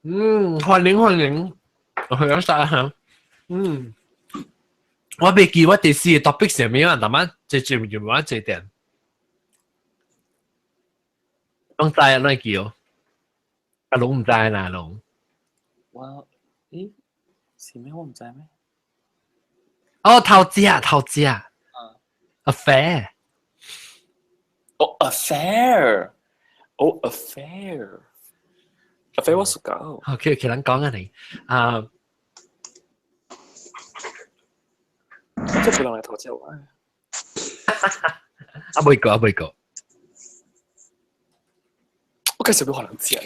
嗯，歡迎歡迎，我去晒嚇。嗯，我未記我第四個 topic 是咩啊？但係這這唔我這點，攏知啊，攏會記哦。阿龍毋知啦，龍。我，咦？是咩？我毋知咩？哦，頭食頭食。Affair。哦，affair。哦，affair。affair 我熟搞。 OK，其人講啊你啊。我真係冇人來頭食我。啊，未過啊，未過。我開始要可能食啦。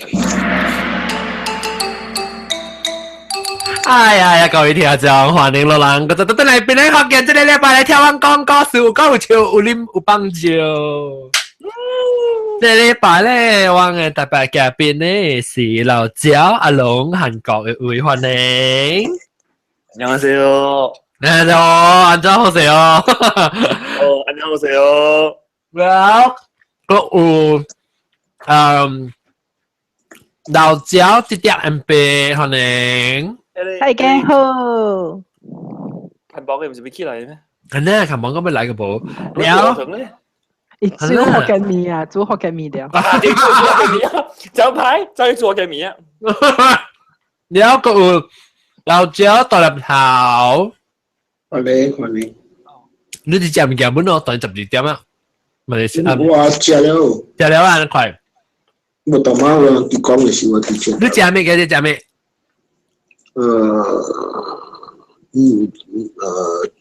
哎呀呀，各位聽眾，歡迎落人，我就倒來邊咧福建，這個禮拜來聽阮講故事，有講有笑，有啉有放笑。這個禮拜咧，我嘅特別嘉賓咧是老焦阿龍，韓國嘅位歡迎。 안녕하세요。 네，안녕하세요。 哦，안녕하세요。 Well，個有，老焦這點 MP 歡迎。大家好。韓國嘅唔是要起來咩？係呢，韓國咁要來個無？了。伊煮福建麵啊，煮福建麵了。啊，對，煮福建麵啊，招牌，就煮福建麵啊。了個有老焦大粒頭。歡迎歡迎。你哋食物件本咯，等12點啊。咪是我食了。食了啊，快。我大媽我佇講的是我佇食。你食咩嘅？你食咩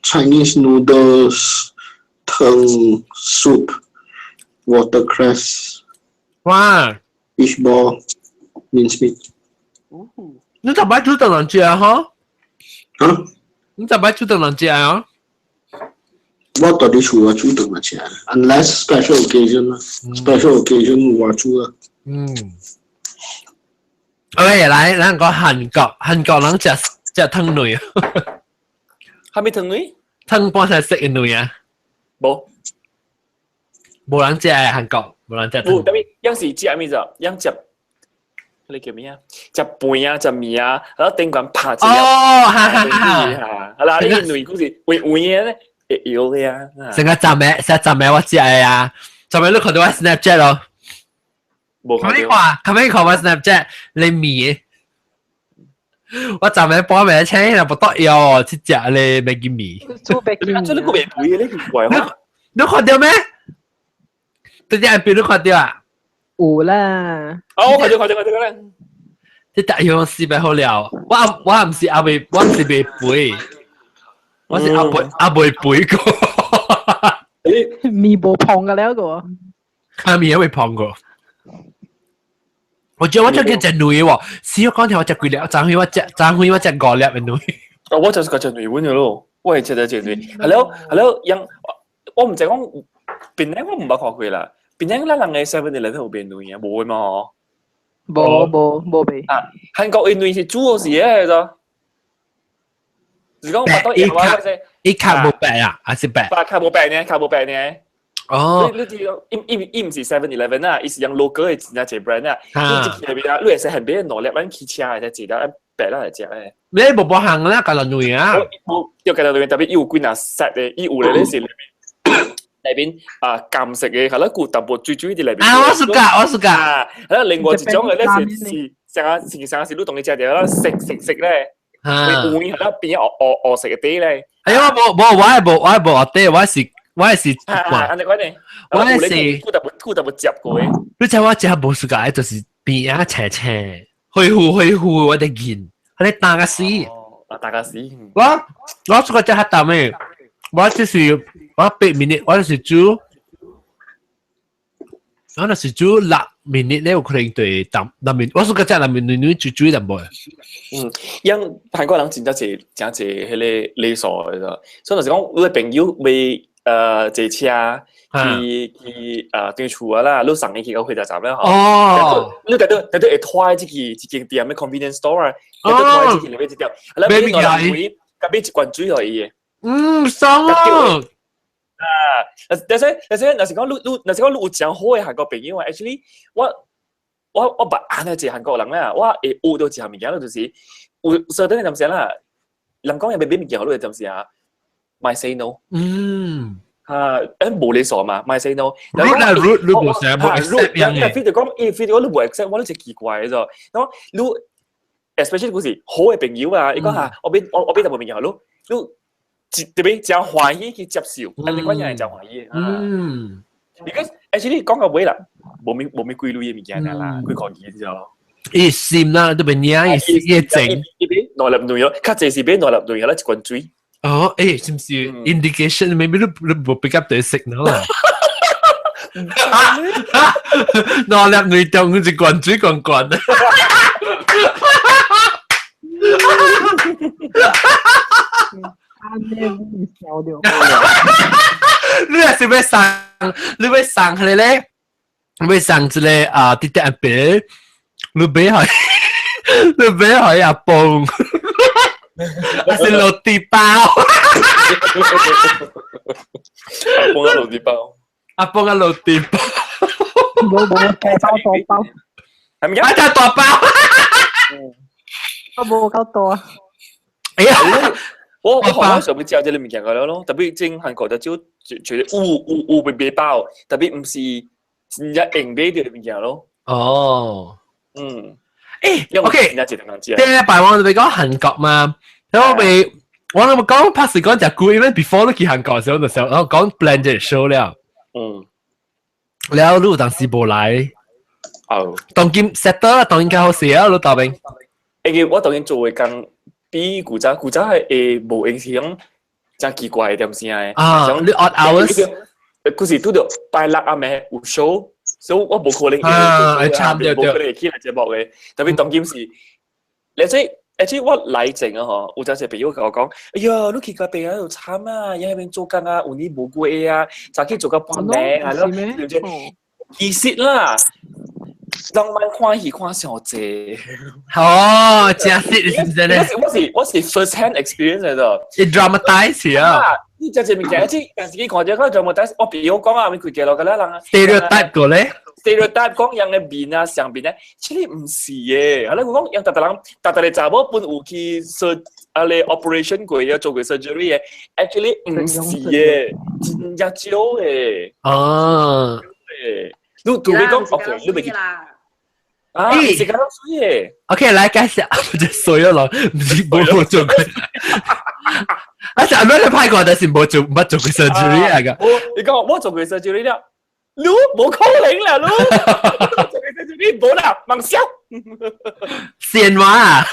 ？Chinese noodles 湯 soup watercress 哇 fish ball minced meat。你就擺煮頓人食嗬？啊？你就擺煮頓人食啊？我到底厝我煮頓來食，unless special occasion 啦，special occasion 我煮啊。嗯。OK，來，咱講韓國，韓國人食食湯卵。係咪湯卵？湯半才食嘅卵啊？無，無人食嘅韓國，無人食。無，特別樣是食咩啫？樣食，你叫咩啊？食飯啊，食麵啊，然後頂管拍一粒。哦，哈哈哈！係啦，呢個卵故事會會嘅咧，會搖嘅啊。成個昨暝，成個昨暝我食嘅啊，昨暝你看到我 Snapchat 咯？無看你看，看你看我 Snapchat，你麵。我昨暝半暝請人不得了，去食咧麥記麵。煮麥記麵。做你個袂肥嘅，你奇怪你你看到咩？對只邊你看到啊？有啦。哦，我看到看到看到啦。這大樣四百好了，我毋是阿未，我毋是未肥，我是阿未阿未肥過。麵無胖嘅了個。阿麵會胖過。我覺得我最近食卵喎，試過講條我食幾粒，昨昏我食，昨昏我食五粒嘅卵。哦，我就是個食卵嘅咯，我係食咗食卵。係咯係咯，因我毋知講檳城我毋捌看過啦。檳城咱人嘅 Seven Eleven 有賣卵啊？無嘅嘛嗬？無無無賣。啊，韓國嘅卵是煮好時嘅咋？是講我都有啊，一卡無白啊，還是白？白卡無白呢？卡無白呢？哦，你你知伊伊伊毋是 Seven Eleven 啊，伊是用 local 嘅真正濟 brand 啊。你入去內邊啊，你會使很買兩粒，咱騎車會使一粒，咱白咱來食咧。你無無行啦，加落卵啊？無，對，加落卵，特別伊有幾若 set 嘅，伊有咧咧是內邊內邊啊甘色嘅，係啦，有淡薄水水佇內邊。啊，我是噶，我是噶。係啦，另外一種嘅咧是是上個是上個是你同伊食著啦，食食食咧，會有係啦變黑黑黑色嘅底咧。哎呀，我無無我係無我係無黑底，我是。我係是，我係是，顧特別顧特別接過嘅。你知我食無暑假，就是邊仔青青，灰糊灰糊，我哋見，佢哋打個死。啊，打個死。我我出個食較淡嘅，我就是我8 minute，我就是煮，我就是煮6 minute 咧，有可能對淡六 minute，我暑假食六 minute 女煮煮淡薄。嗯，因韓國人真正濟真濟彼個禮數嘅，所以就是講，你朋友會。坐車去去對厝啊啦，你送伊去到火車站了吼。哦，你特別特別會拖這個一間店的 convenience store 啊，特別拖這個裡面一店，啊，買兩杯，佮買一罐水予伊的。嗯，爽啊！啊，但是但是，若是講你你，若是講你有誠好的韓國朋友啊，actually 我我捌按呢一個韓國人咧，我會學到一項物件，就是有設定陣時啦，人講嘢欲買物件，你陣時啊，莫 say no。啊，無理數嘛，莫 say no。 Rude 啦，rude，你無成無 accept 樣嘅。 feel 就講，伊 feel 講你無 accept，我都真奇怪嘅啫。然後你 especially 嗰時好嘅朋友啊，伊講嚇，我買淡薄物件，你特別真歡喜去接受，按呢款人係真歡喜。Because actually 講到尾啦，無咩規律嘅物件啦，幾個字就。伊心啦，都變嘢，伊伊整。伊買兩粒卵咯，較濟是買兩粒卵，啦一罐水。哦，欸，是毋是 indication？maybe 你無 pick up 到 signal 啦。兩粒卵中一罐水罐罐。按呢會笑掉。你若是欲送，你欲送彼个咧？欲送一个啊，弟弟阿伯，你買予阿公，還是落地包？阿公啊，落地包。阿公啊，落地包。無無大包大包。係咪啊？大包。我無夠多。哎呀！我學校上面食這个物件個了咯，特別整韓國的就覺得有有買包，特別毋是真正用買著的物件咯。哦，欸，OK，對拜我哋講韓國嘛，我未我諗講拍時講隻股，因為 before 都去韓國時候就時候，我講 plan 這 show 了。了你有當時無來。哦。當今 settle 啦，當應該好勢啊，你答應。欸，我當今做的工比古早古早係會無影響，真奇怪的點聲的。啊，你 odd hours。古時拄著拜六暗暝有 show，所以我無可能啊，會參對無可能會起來節目的。特別當今是，而且而且我來前啊吼，有陣時朋友共我講，哎呀，你去共朋友慘啊，伊喺邊做工啊，有年無月啊，早起做到半暝啊，對唔對？其實啦，人莫看戲看傷濟。哦，真實是毋是咧？我是 first hand experience 來的。伊 dramatize 啊！你這隻物件，這但是你看這個 dramatize，我朋友講啊，咪開記錄個啦人啊。 stereotype 過咧？stereotype 講人的面啊，上面咧，其實毋是的。啊，你講人逐逐人，逐逐个查某攏有去做啊咧 operation 過，啊做過 surgery 的，actually 毋是的，真正少的。哦。你除非講，OK，你袂記。啊，是咁水的。 OK，來介紹，就水咗落，毋是無做過。啊，就你派過，但是無做，冇做過 surgery 啊個。我你講我做過 surgery 了，你無可能啦，你做過 surgery 無啦，妄想。線話啊！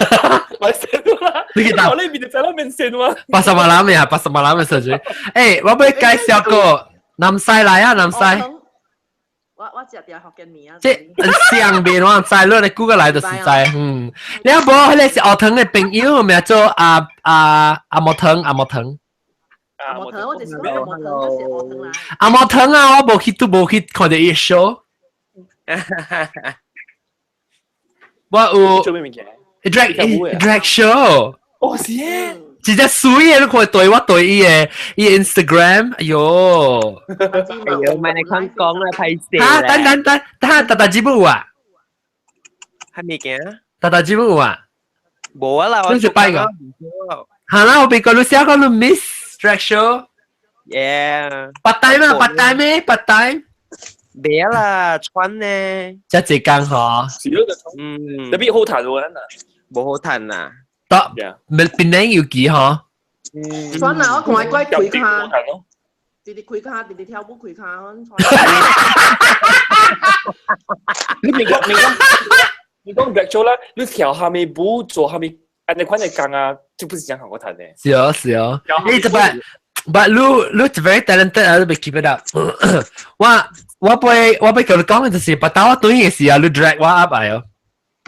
咪線話。你記得？我呢邊就在那邊線話。80萬咩啊？80萬嘅 surgery。欸，我欲介紹個南西來啊，南西。我食著福建麵啊！這相面我知，你你 Google 來就是知。嗯，你阿無彼个是學堂的朋友，名做阿莫騰，阿莫騰。阿莫騰，我就是講阿莫騰，我是阿莫騰來。阿莫騰啊，我無去都無去看著伊 show。我有做咩物件？drag show。哦，是耶。真正媠的，你看對我對伊的伊 Instagram，哎喲，哎喲，莫來看講啦，歹勢啊，等等等，等下大大姊母有啊？係物件？大大姊母有啊？無啊啦，你是拜個？係啦，我別個你寫個你 miss drag show。 Yeah。 part time 嘛，part time 咩？part time。袂啦，穿呢。這一工嗬。是咯，特別好彈喎，啊。無好彈啊。得，咪變靚要記嗬。算啦，我看伊怪開跤，直直開跤，直直跳舞開跤。你講 drag show 啦，你跳啥物舞做啥物，按呢款的工啊，就不是講韓國彈的。是哦，是哦。你這擺，but 你 very talented 啊，你 keep it up。我欲共你講的就是，but 當我對嘅時候，你 drag 我 up 來哦。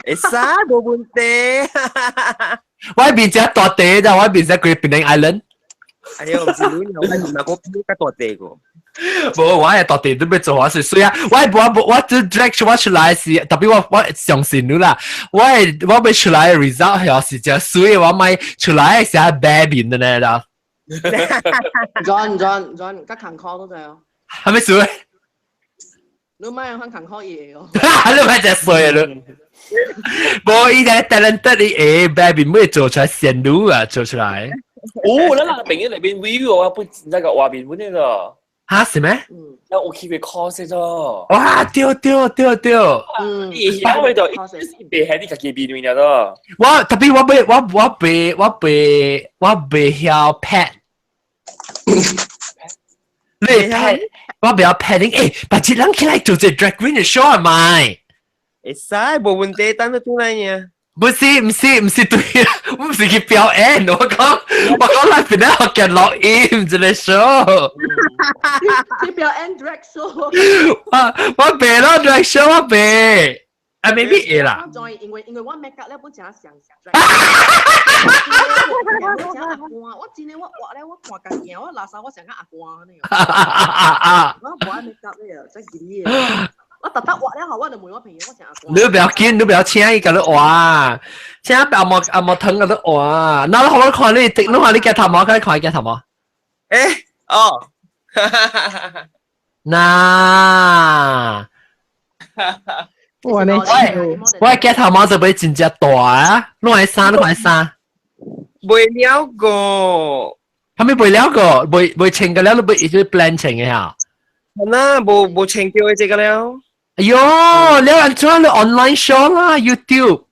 會使無問題。我變只大地咋，我變只佢檳城 Island。哎呦，唔是你，我唔係我邊個大地個。無，我係大地都欲做我是所以啊，我無我就 drag 我出來是，特別我相信你啦，我欲出來的 result 係是真媠，我莫出來是係白面的呢啦。 John John John，較艱苦都知哦。係咪媠？你莫用看可以哦。你莫食衰咯。無伊個 talented 你會 baby 妹做出來仙女啊，做出來。哦，咱人朋友內邊 view 我不那個畫面本那個。哈是咩？嗯。那有去過 cos 咗。哇！對對對對。嗯。伊曉會就伊袂係你家己變面了。我特別我袂我我袂我袂我袂曉拍。你拍我袂曉 padding，欸，把這人起來做這 drag queen 的 show 係咪？會使，無問題，等你轉來呢。不是，唔是，唔是對，我唔是去表演，我講我講來邊咧學嘅錄音這個 show。去表演 drag show。我我袂咯 drag show 我袂，啊 maybe 會啦。我因為因為我 make up 咧本誠像 drag。我誠阿官，我真的我畫咧我看家己，我垃圾我成個阿官呢。我無愛 make up 咧，真緊要。我特特畫了後，我就問我朋友，我成阿官。你不要緊，你不要請伊共你畫，請阿毛阿毛藤共你畫。那我好看你，你看你鏡頭毛，看看鏡頭毛。欸，哦，那，我呢？我鏡頭毛就會真正大啊！你愛啥？你愛啥？未了過，係咪未了過？未未穿個了，你未一直 plan 穿嘅嚇？係啦，無無穿叫這個了。哎喲，你按怎你 online show 啦，YouTube。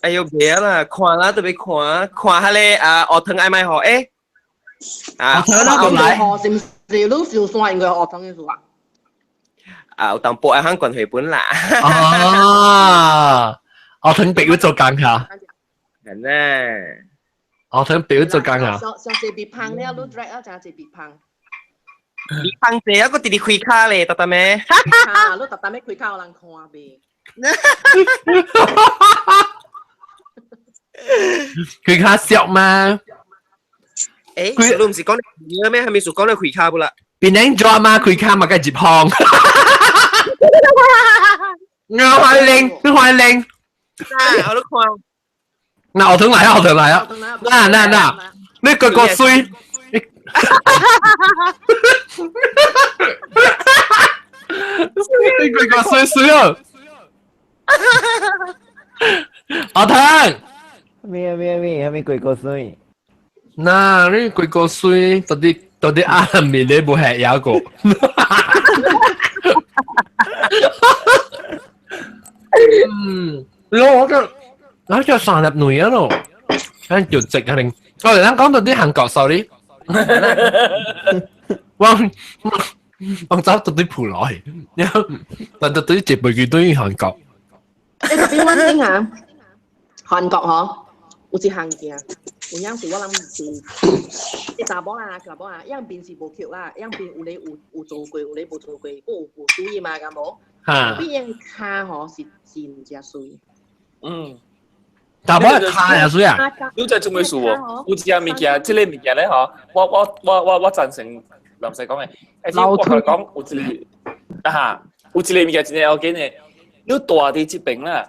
哎喲，別啦，看啦，特別看，看下咧啊，學堂愛買學欸。啊，學堂那個來。是毋是你上山應該學堂嘅事啊？啊，有淡薄愛肯關繪本啦。啊，學堂別要做工嚇。係呢。學堂別要做工嚇。上上這邊胖了，你 drag 啊，真這邊胖。你胖者啊，個直直開卡咧，得得咩？啊，你特特咩開卡有人看未？開卡笑嗎？欸，你唔是講你咩？係咪是講你開卡不啦？變人做嘛，開卡嘛，該入行。我歡迎，你歡迎。啊，我都看。嗱，我同嚟啊，我同嚟啊。嗱嗱嗱，你個個衰。你個個衰衰啊！阿騰，咩咩咩，係咪鬼個衰？嗱，你鬼個衰，到底到底阿面你冇吃有個？嗯，我覺我就三粒女啊咯，咱就直啊定。我哋咱講到啲韓國 sorry。我我走到啲蒲來，然後但到啲接背佢對韓國。欸，特別穩定啊！韓國嗬，有一項件，有影是我諗是，一查某啦，查某啊，樣面是無扣啦，樣面有咧有有做過，有咧無做過，有有注意嘛，敢無？嚇！變樣跤吼是真正水。嗯。查某跤也水啊！你真做咩事喎？有一樣物件，這個物件咧嗬，我我我我我贊成林世講嘅，而且我同你講有一個啊，有一個物件真正要緊嘅，你大佇這邊啦，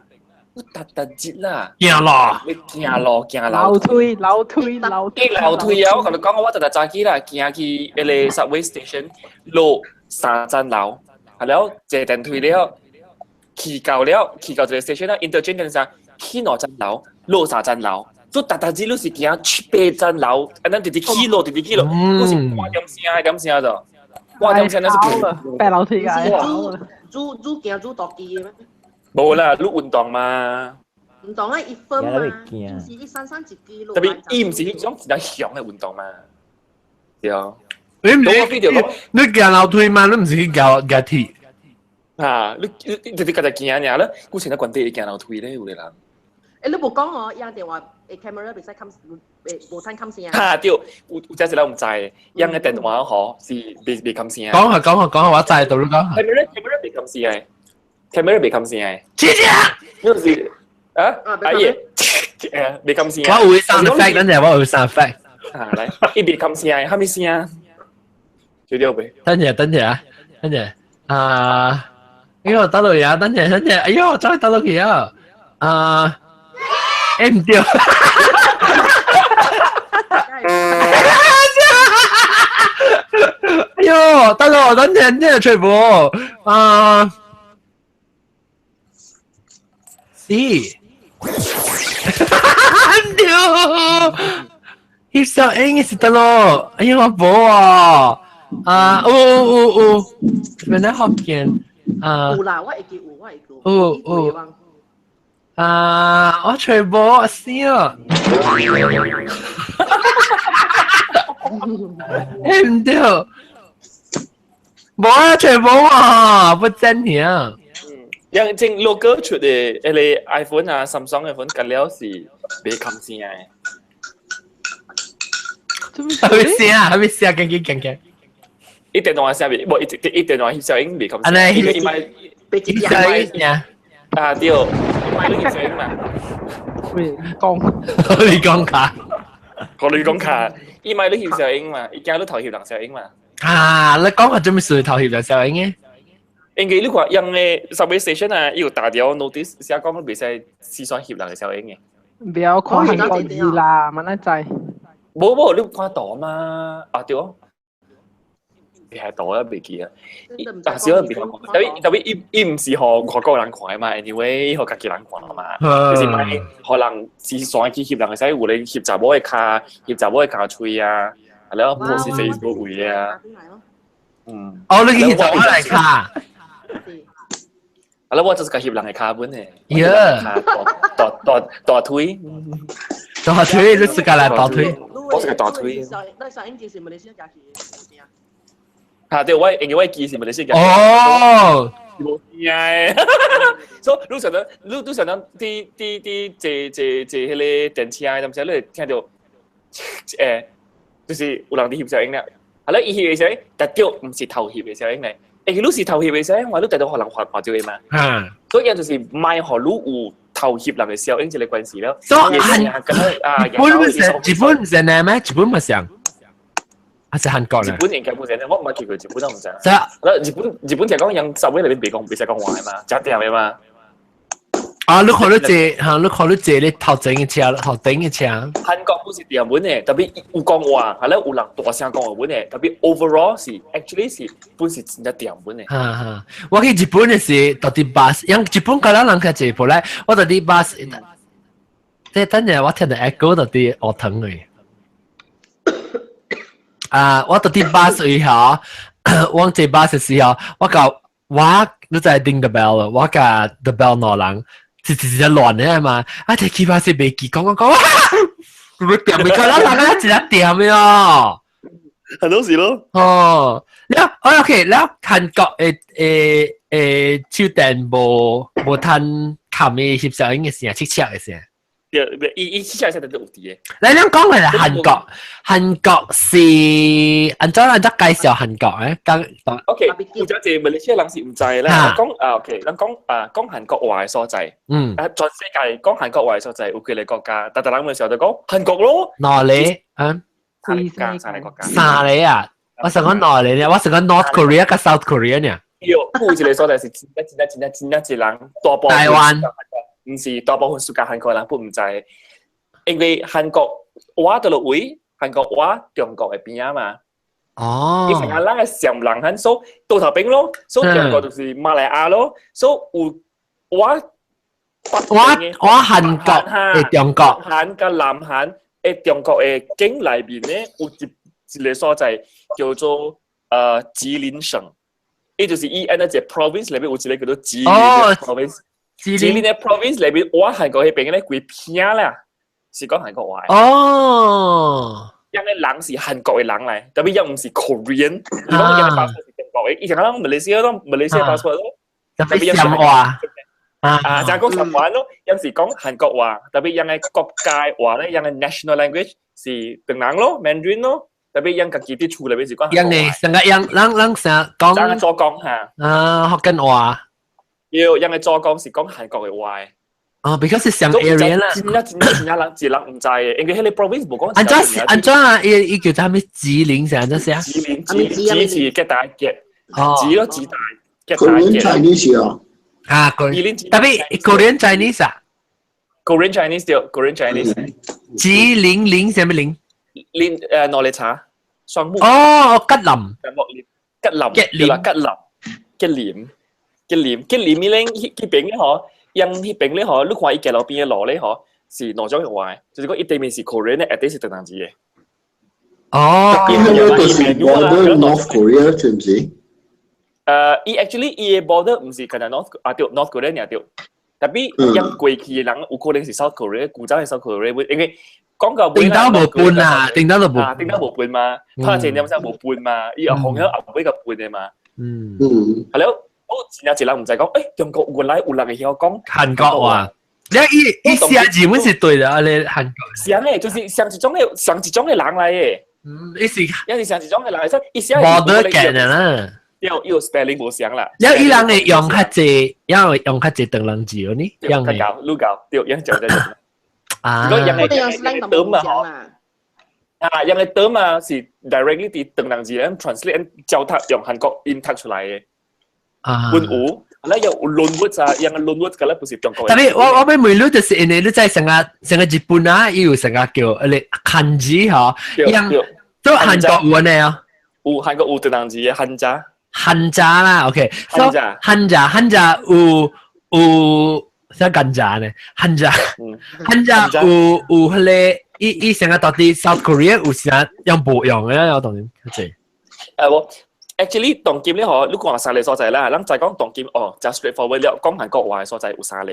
你逐逐日啦，行路，你行路行樓梯樓梯樓梯樓梯啊！我同你講，我逐日早起啦，行去迄個 subway station 落三層樓，啊了坐電梯了，去到了去到一個 station 啦，interchange 啥，去兩層樓。落三層樓，所以逐逐日你是行七八層樓，啊，咱直直起落，直直起落，你是半點聲，點聲就，半點聲那是爬樓梯啊！煮煮行煮大機的咩？無啦，你運動嘛？運動啊，一分嘛，就是一三三一支落。特別伊毋是彼種比較強的運動嘛，對啊。你毋是你行樓梯嘛？你毋是去行行鐵？啊，你你直直家己行爾啦，古前咧關底會行樓梯咧，有的人。欸，你無講哦，伊電話誒 camera 袂使冚，袂無通冚聲。哈對，有有這一個毋知，伊個電話吼是袂袂冚聲。講下講下講下，我知道你講。camera camera 袂冚聲的，camera 袂冚聲的。姐姐，你是啊？阿爺，袂冚聲。我有 sound effect，等陣我有 sound effect。啊，來，伊袂冚聲的，啥物聲？就對袂？等陣等陣啊，等陣啊，哎呦，打落去啊，等陣等陣，哎呦，再打落去啊，啊！欸毋對，哎呦，得咯，等陣等陣吹無啊！是。對，翕相影是得咯，哎呀我無啊，啊，有有有，原來福建啊，有啦，我會記有，我會記。有有。啊，我全部死啊！唔對，無啊，全部啊，不真嘅。樣正 local 出的迄个 iPhone 啊，Samsung 嘅款，隔了是袂冚聲的。係咪聲啊？係咪聲？緊緊緊緊。伊電話聲袂，無伊伊電話翕相影袂冚聲。按呢，伊買翕相影。啊對，伊買翕相影嘛。喂，講。你講卡。我你講卡，伊買你翕相影嘛，伊驚你偷翕人相影嘛。啊，你講下做咩事偷翕人相影嘅？因為你看用的 subway station 啊，伊有打條 notice 寫講你袂使四川翕人的相影的。不要看韓國字啦，慢慢知。無無，你有看圖嘛？啊對，你係圖啊，袂記啊。但是我袂看，特別特別伊伊毋是予外國人看的嘛，anyway，予家己人看嘛。就是莫予人四川去翕人會使有咧翕查某的跤，翕查某的跤喙啊，然後 post Facebook 位啊。嗯。哦，你去翕查某來跤。啊！我就是共翕人的跤本的，大大大腿，大腿，你自家來大腿，我是個大腿。你上英是馬來西亞家己啊，對，我因為我記是馬來西亞。哦，無聽的，所以你想到，你你想到，佇佇佇坐坐坐彼个電車，踮時你會聽著，就是有人佇翕相影了。啊，你伊翕的時，但對，毋是偷翕的相影咧。欸，你是偷翕的時，我你直到予人看看著的嘛。所以就是莫予你有偷翕人的效應這个關係了。所以韓日本是日本是呢咩？日本咪像，還是韓國日本應該無是呢，我毋捌去過日本，我毋知。日本日本聽講人十位內面袂講袂使講話的嘛，誠掂的嘛。啊！你看你坐，嚇你看你坐咧頭前的車，頭頂的車。韓國不是掂本的，特別有講話，係咧有人大聲講話本的，特別 overall 是 actually 是本是真正掂本的。哈哈，我去日本的時，到佇巴士，因日本個人人較濟，本來我到佇巴士，即係等陣我聽到 echo 到佇學堂嘅。啊，我到佇巴士以後，我坐巴士時候，我甲我你知 ding the bell，我共 the bell 兩人。是是是亂的嘛，啊！這起碼是袂記講講講，你掂袂過啦，人啊一隻掂喲，很多時咯。哦，了，OK，了韓國的的的手電無無通冚的翕相影的聲，切切的聲。對，伊伊切切聲都有佇的。來，咱講來韓國，韓國是按怎按怎介紹韓國誒？講 OK，有咗一個馬來西亞人是毋知啦。講啊 OK，咱講啊講韓國話的所在。啊，全世界講韓國話的所在有幾个國家？逐逐人問時候就講韓國咯。哪裡？嗯？三个國家，三个國家。三个啊！我想講哪裡呢？我想講 North Korea 佮 South Korea 呢。對，有一個所在是真正真正真正真正濟人大部分。台灣。毋是大部分暑假韓國人不毋知，因為韓國話佗落位，韓國話中國的邊仔嘛。哦。伊成個咱的上人很所倒頭邊咯，所以中國就是馬來亞咯，所以有我我我韓國的中國，韓佮南韓的中國的境內面咧，有一一个所在叫做吉林省，伊就是伊按呢一个 province 內面有一个叫做吉林的 province。吉林的 province 內面，我韓國彼邊咧規片啦，是講韓國話。哦，𪜶个人是韓國的人來，特別𪜶毋是 Korean，你講𪜶个 passport 是中國的，以前咱馬來西亞攏馬來西亞 passport 咯，特別上話啊，就講上話咯，𪜶是講韓國話，特別𪜶个國家話咧，𪜶个 national language 是唐人咯，Mandarin 咯，特別𪜶家己佇厝內面是講𪜶个成個𪜶咱咱成日講做講嚇，啊福建話。要𪜶个祖公是講韓國的話。哦，because 是上 area 啦。真正真正真正人一人毋知的，因為彼个 province 無講。按怎按怎啊？伊伊叫做啥物吉林是按怎寫？吉林吉吉是吉大吉，吉咯吉大吉大 Korean Chinese 啊。啊，Korean 特別 Korean Chinese 啊。 Korean Chinese 對，Korean Chinese。吉林林啥物林？林兩个茶雙木。哦，吉林。雙木林，吉林，吉林，吉林。吉林，吉林，吉林，彼咧彼邊咧嗬， 𪜶彼邊咧嗬，你看伊街路邊的路咧嗬，是兩種話，就是講伊對面是 Korean 的，下底是唐人字的。哦，伊係咪就是 border North Korea 知唔知？伊 actually 伊的 border 毋是可能 North 啊對 North Korea 爾對，tapi 𪜶過去的人有可能是 South Korea，古早是 South Korea，因為講到頂到無分啊，頂到都無，啊，頂到無分嘛，拍前點先無分嘛，伊又紅響後尾個分的嘛。係咯，我真正一人毋知講，中國原來有人會曉講韓國話，你伊伊寫字本是對的，你韓國。像誒，就是像一種的，像一種的人來的。伊是，伊是像一種的人，所以伊寫無得見啦。有有 spelling 無相啦。了伊人會用較濟，用用較濟唐人字哦呢？用較高，愈高，對，用講這種。啊，如果用我哋用 slang 就冇講啦。啊，用的 term 啊是 directly 佇唐人字咧 translate 教讀用韓國音讀出來的。啊，本有，咧有論文啊，用的論文個咧不是中國。 Tapi 我欲問你就是因為你知成個成個日本啊，伊有成個叫你漢字嗬，用都韓國有呢啊？有韓國有唐人字的漢字。漢字啦，OK，漢字，漢字，漢字有有啥漢字呢？漢字，漢字有有彼个伊伊成個到底 South Korea 有啥用無用的？我當然這。我 actually 當今咧嗬，你講三个所在啦，咱就講當今哦，就 straightforward 了，講韓國話的所在有三個。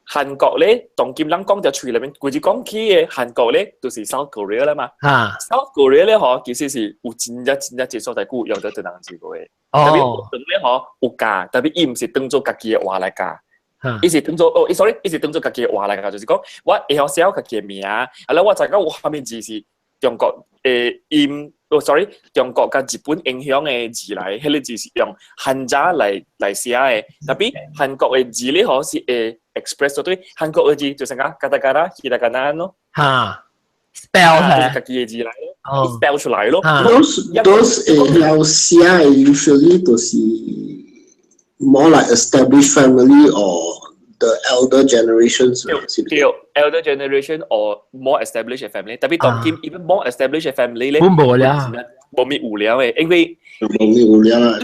韓國咧，當今咱講就喙內面，規日講起的韓國咧，就是 South Korea 啦嘛。South Korea 咧嗬，其實是有真正真正濟所在古用得唐人字個的。Tapi 學堂咧嗬有教，tapi 伊毋是當做家己的話來教。伊是當做哦，sorry，伊是當做家己的話來教，就是講我會曉寫家己的名，啊，咧我知影有啥物字是中國的音，哦，sorry，中國佮日本影響的字來，彼个字是用漢字來來寫的。Tapi 韓國的字咧嗬是會 express 對韓國的字就是講カタカナ、ひらがな咯。哈，spell 就是家己的字來咯，spell 出來咯。 Those 會曉寫的 usually 都是 more like established family or the elder generations. 對，elder generation or more established family。Tapi 當今 even more established family 咧，無了，無咪有了的，因為無咪有了。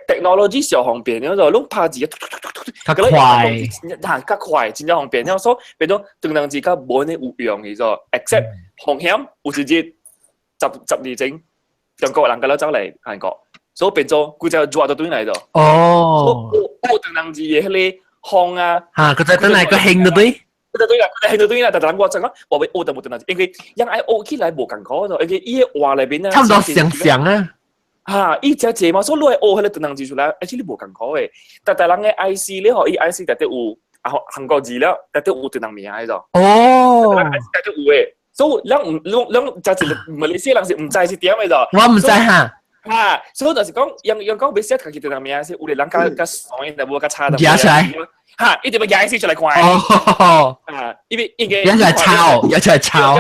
technology 上方便了，就攏拍字，較快，嚇較快，真正方便了，所以變做唐人字較無呢有用去咗，except 風險有一日十十年前，中國人佮了走來韓國，所以變做規隻熱就轉來咗。學唐人字的彼个風啊，嚇，佢再轉來個興就對。對對啦，佢興就對啦，但係我就講，我欲學就無唐人字，因為人愛學起來無仝苦咗，因為伊的話內面啊，差唔多相像啊。嚇，伊真濟嘛，所以你愛學彼個唐人字出來，而且你無仝苦的。但但人的 IC 咧，嗬，伊 IC 內底有啊韓國字了，內底有唐人名的咗。內底有的，所以咱毋，咱真濟馬來西亞人是毋知是點的咗。我毋知哈。嚇，所以就是講，用用講欲寫家己唐人名是有的人較較爽，但無較差的。舉起來。嚇，一定欲舉起出來看。啊，因為應該。舉起來抄，舉起來抄。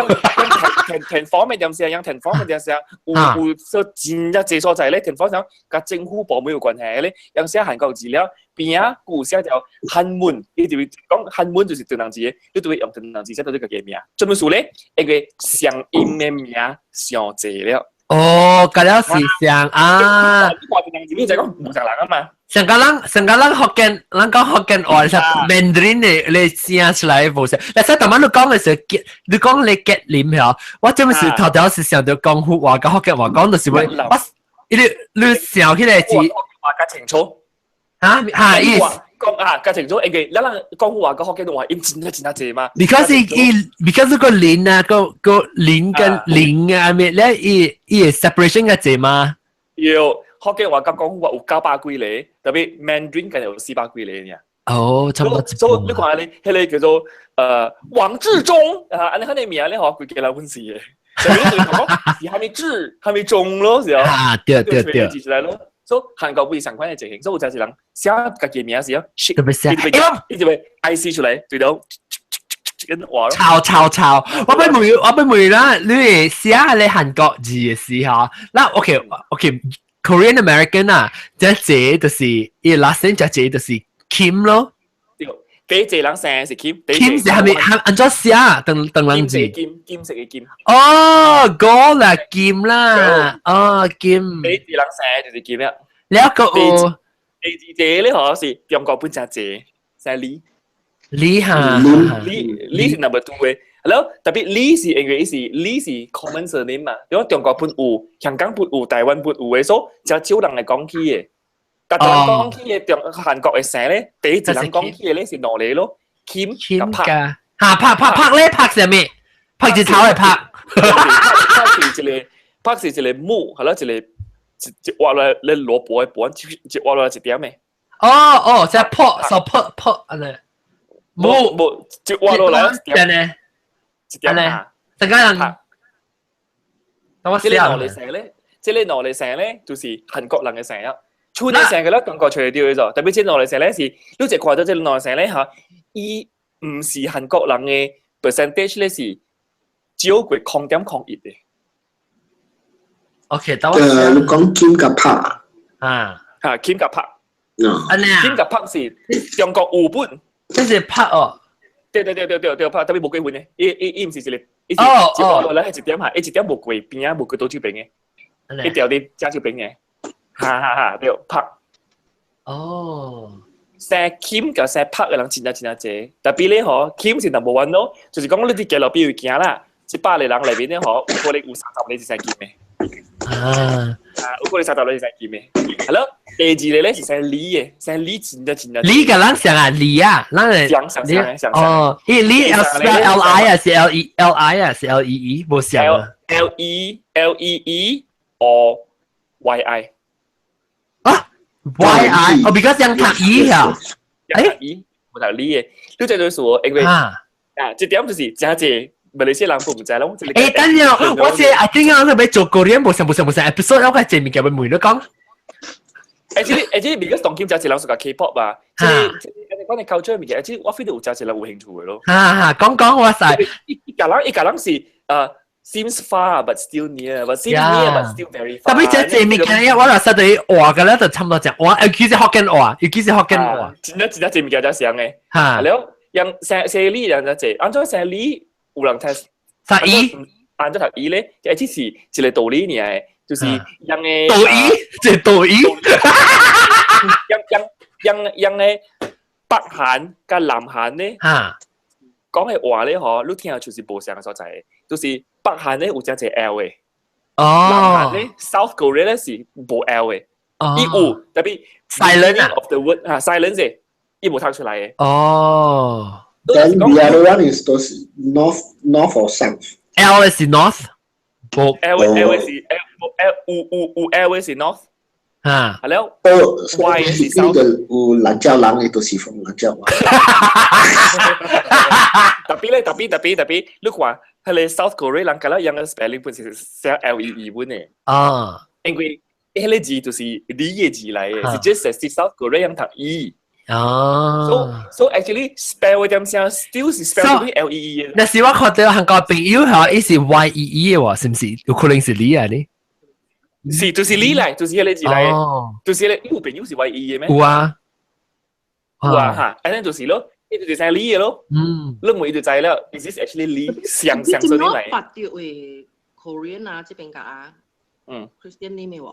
填填 form 的點寫，用填 form 的點寫，有有說真正濟所在咧，填 form 上佮政府部門有關係咧，用寫韓國字了，邊仔有寫條韓文，伊就會講韓文就是唐人字，你就會用唐人字寫到這個名。這本書咧，一個相音的名上濟了。哦，嗰了是像啊。你看唐人字，你就講無仝人啊嘛。上個人上個人福建，咱講福建話是 Mandarin 的，你寫出來無像。但是頭仔你講的時候，你講你吉林嗬，我這麼是頭條是想著講福話佮福建話講，就是話我，你你想起來是話較清楚。嚇嚇意思。講啊，較清楚，因為咱人講話佮福建話音真正真正濟嘛。 Because 伊 because 個林啊，個個林跟林啊，咩咧？伊伊 separation 較濟嘛。有。福建話佮廣府話有900幾个，tapi Mandarin 敢有400幾個爾。哦，差不多。所以你看你彼个叫做王志忠啊，按呢彼个名咧，嗬，規家人阮是的。所以你講是蝦米志，蝦米忠咯，是哦。啊，對對對。記起來咯。所以韓國不是相款的情形，所以有陣時人寫家己名時啊，特別寫，伊就欲 IC 出來，對到。抄抄抄！我欲問，我欲問啦，你會寫你韓國字的時候，那 OK OK。Korean American 啊，這這就是伊 last name，這這就是 Kim 咯。對，第一個人姓是 Kim。 Kim 是係咪係按怎寫？唐唐人字。金金色的金。哦，哥啦，金啦，哦金。第一個人姓就是金啊。了個有。第二個咧，嗬是中國本真濟，姓李。李哈。李李是 number two 嘅，係咯，特別李是因為伊是李是 common surname 嘛，因為中國本有，香港本有，台灣本有嘅，所以真少人會講起嘅。但係講起嘅中韓國嘅姓咧，第一個人講起嘅咧是兩個咯，金佮朴。嚇，朴朴朴咧，朴是咩？朴是頭嘅朴。朴是一個，朴是一個木，係咯，一個一一挖落來咧蘿蔔嘅盤，一挖落來一點嘅。哦哦，即係朴，手朴朴按呢。冇冇，一挖落來一點咧，一點啊。陣間人，等我這個兩個姓咧，這個兩個姓咧，就是韓國人嘅姓啊。厝內姓嘅咧，中國揣著嘅啫。特別這兩個姓咧是，你一看到這兩個姓咧嚇，伊毋是韓國人嘅 percentage 咧是少過0.01嘅。 OK，等我。你講金佮朴啊？嚇，金佮朴。按呢金佮朴是中國有本。這是朴哦。對對對對對對，朴特別無過分嘅，伊伊伊毋是一個，伊是一落來係一點嚇，伊一點無過邊啊，無過倒手邊嘅，一條佇正手邊嘅，哈哈哈，對，朴。哦。姓金佮姓朴嘅人真正真正濟，特別咧嗬，金是 number one 咯，就是講你佇街路邊有行啦，100個人內面咧嗬，有可能有30個是姓金嘅。啊。啊，有可能30個是姓金嘅。係咯，第二個咧是姓李嘅，姓李真正真正。李佮咱像啊，李啊，咱係像像像像。哦，伊李 L L I 啊，是 L E L I 啊，是 L E E，無像啊。 L E L E E or Y I。啊，Y I，哦，比較像讀 E 啊。誒，E，無讀李嘅，你這就是說，因為啊，這點就是真濟馬來西亞人都毋知咯。誒，等陣，我這 I think 我欲做 Korean，無像無像無像 episode，我個這物件欲問你講。 Actually, because 當今真濟人喜歡 K-pop 吧，這這這款的 culture 物件，其實我 feel 到有真濟人有興趣的咯。哈哈，講講我使。一家人一家人是seems far but still near, but seems near but still very far。特別這這物件，我若實對話嘅咧，就差不多講話，尤其是福建話，尤其是福建話。真正真正這物件才像的。哈。了，用姓姓李人就濟，按怎姓李有人聽。讀伊。按怎讀伊咧？這只是一個道理爾，就是用的。道義，這道義。用用用用的北韓佮南韓咧，講的話咧，嗬，你聽就是無相仝所在，就是北韓咧有真濟 L 的，南韓咧 South Korea 咧是無 L 的，伊有特別 silent of the word 啊 silent 啫，伊無讀出來的。哦。 Then the other one is those north or south. L 是 north，無 L L 是 L L 有有有 L 是 north。啊，係了哦，Y 是 south。有蘭州人的都是從蘭州話。特別咧，特別特別特別，你看，彼個 South Korea 人佮咱樣个 spelling 本是寫 L E E 本的。啊，因為彼個字就是李的字來的，是 just 是 South Korea 人讀 E。哦。 So actually spell 點聲 still 是 spell 到 L E E。若是我看到韓國朋友嚇，伊是 Y E E 的喎，是毋是？有可能是你啊你？是，就是你來，就是彼個字來，就是彼個，有朋友是 Y E 的咩？有啊，有啊哈，按呢就是咯，伊就是姓李的咯。你問伊就知了，is this actually 李？相相說你來。捌著的 Korean 啊，這邊個啊，Christian name 喎。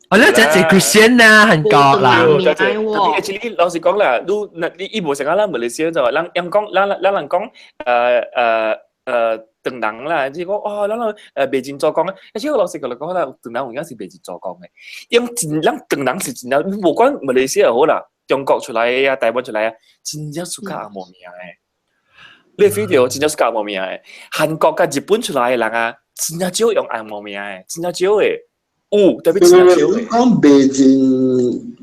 哦，你這是 Christian 啊，韓國啦。對，特別 actually 老實講啦，你你伊無像咱馬來西亞就人人講，咱咱人講，唐人啦，即係講哦，咱人袂真做工，而且我老實講來講啦，唐人有影是袂真做工的，因為真咱唐人是真正，無管馬來西亞好啦，中國出來的啊，台灣出來啊，真正 suka 紅毛名的。你 feel 著真正 suka 紅毛名的，韓國佮日本出來的人啊，真正少用紅毛名的，真正少的。有，特別真正少的。講袂真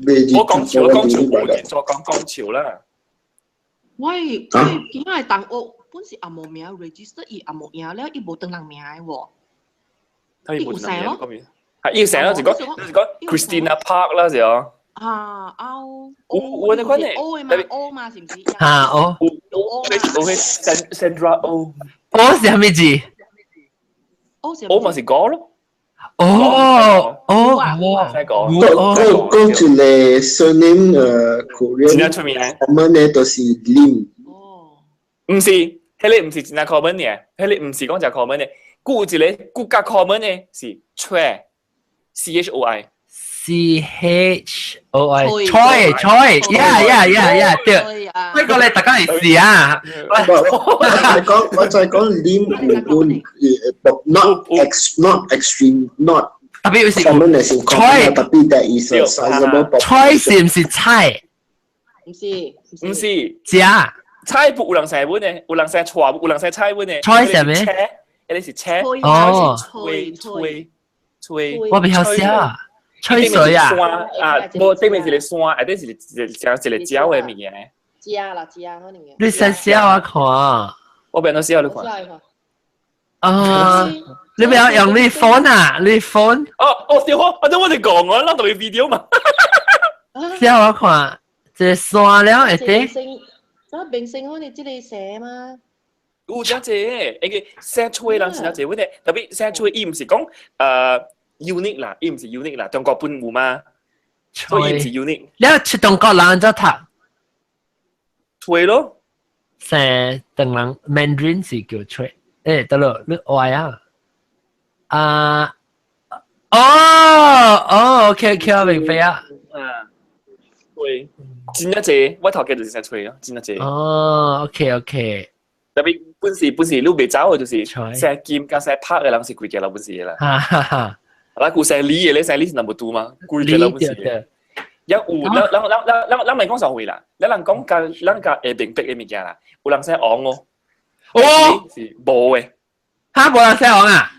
袂真。我講笑，講笑，無真做工講笑啦。喂，我囝的同學本是紅毛名，register 伊紅毛名了，伊無唐人名的喎。他伊無唐人名，講咩？係伊成日就講，就是講 Christina Park 啦，是哦。啊，歐有有那款的 O 的嘛，O 嘛，是毋是？哈 O。有 O 有 Sandra O。 O 是啥物字？O 是 O 嘛是歌咯。哦哦，哇！講講講一個 surname Korean，真正出名。我們呢都是 Lim。毋是，彼個毋是真正 common 嘅，彼個毋是講真 common 嘅。閣有一個閣較 common 的是 Choi，C H O I。C H O I Choi Choi yeah，對，呢個咧大家嚟試啊！我再講 Lim 有 not ex not extreme not 特別是 common as in common 特別 there is a sizable 菜是唔是菜？唔是，唔是，食菜不有人姓本的，有人姓菜，有人姓菜本的。菜係咩？一個是車，哦，吹吹吹，我比較寫啊。吹水啊！啊，無對面一個山，下底是一個一個鳥的物件。食啦食可能。你先寫我看。我變做寫你看。啊！你不要用你 phone 啊？你 phone？哦哦，對我，我就講我，咱就 video 嘛。寫我看，這個山了下底。那明星可能這個寫嗎？有真濟，因為寫吹人是真濟問題，特別寫吹伊毋是講unique 啦，伊毋是 unique 啦，中國本有嘛，所以伊毋是 unique。你出中國人怎讀？吹咯，寫唐人 Mandarin 是叫吹，得咯，你愛啊？啊，哦哦，OK OK，我明白啊。啊，對，真正濟，我頭家就是寫吹咯，真正濟。哦，OK OK。特別本時本時你袂走的就是寫金佮寫拍的人是規家老本時的啦。哈哈哈。啊，古姓李的咧，姓李是 number two 嘛，規家老本時的。有有，咱咱咱咱咱咱袂講上回啦，咱人講較咱較會明白的物件啦，有人姓王哦，哦，是無的。哈，無人姓王啊？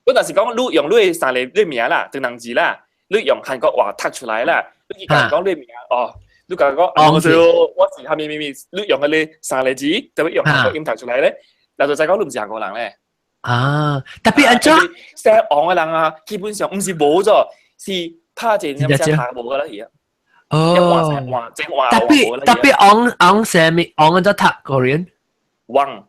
我若是講你用你的三個你名啦，唐人字啦，你用韓國話讀出來啦，你講講你名哦。你講講，我是我是蝦米咪咪，你用嗰個三個字，就會用韓國音讀出來咧，那就再講你毋是韓國人咧。啊，特別按怎？姓王的人啊，基本上毋是無咗，是拍一個聲拍無個啦，而家。哦。特別特別王王啥物？王按怎讀 Korean？王。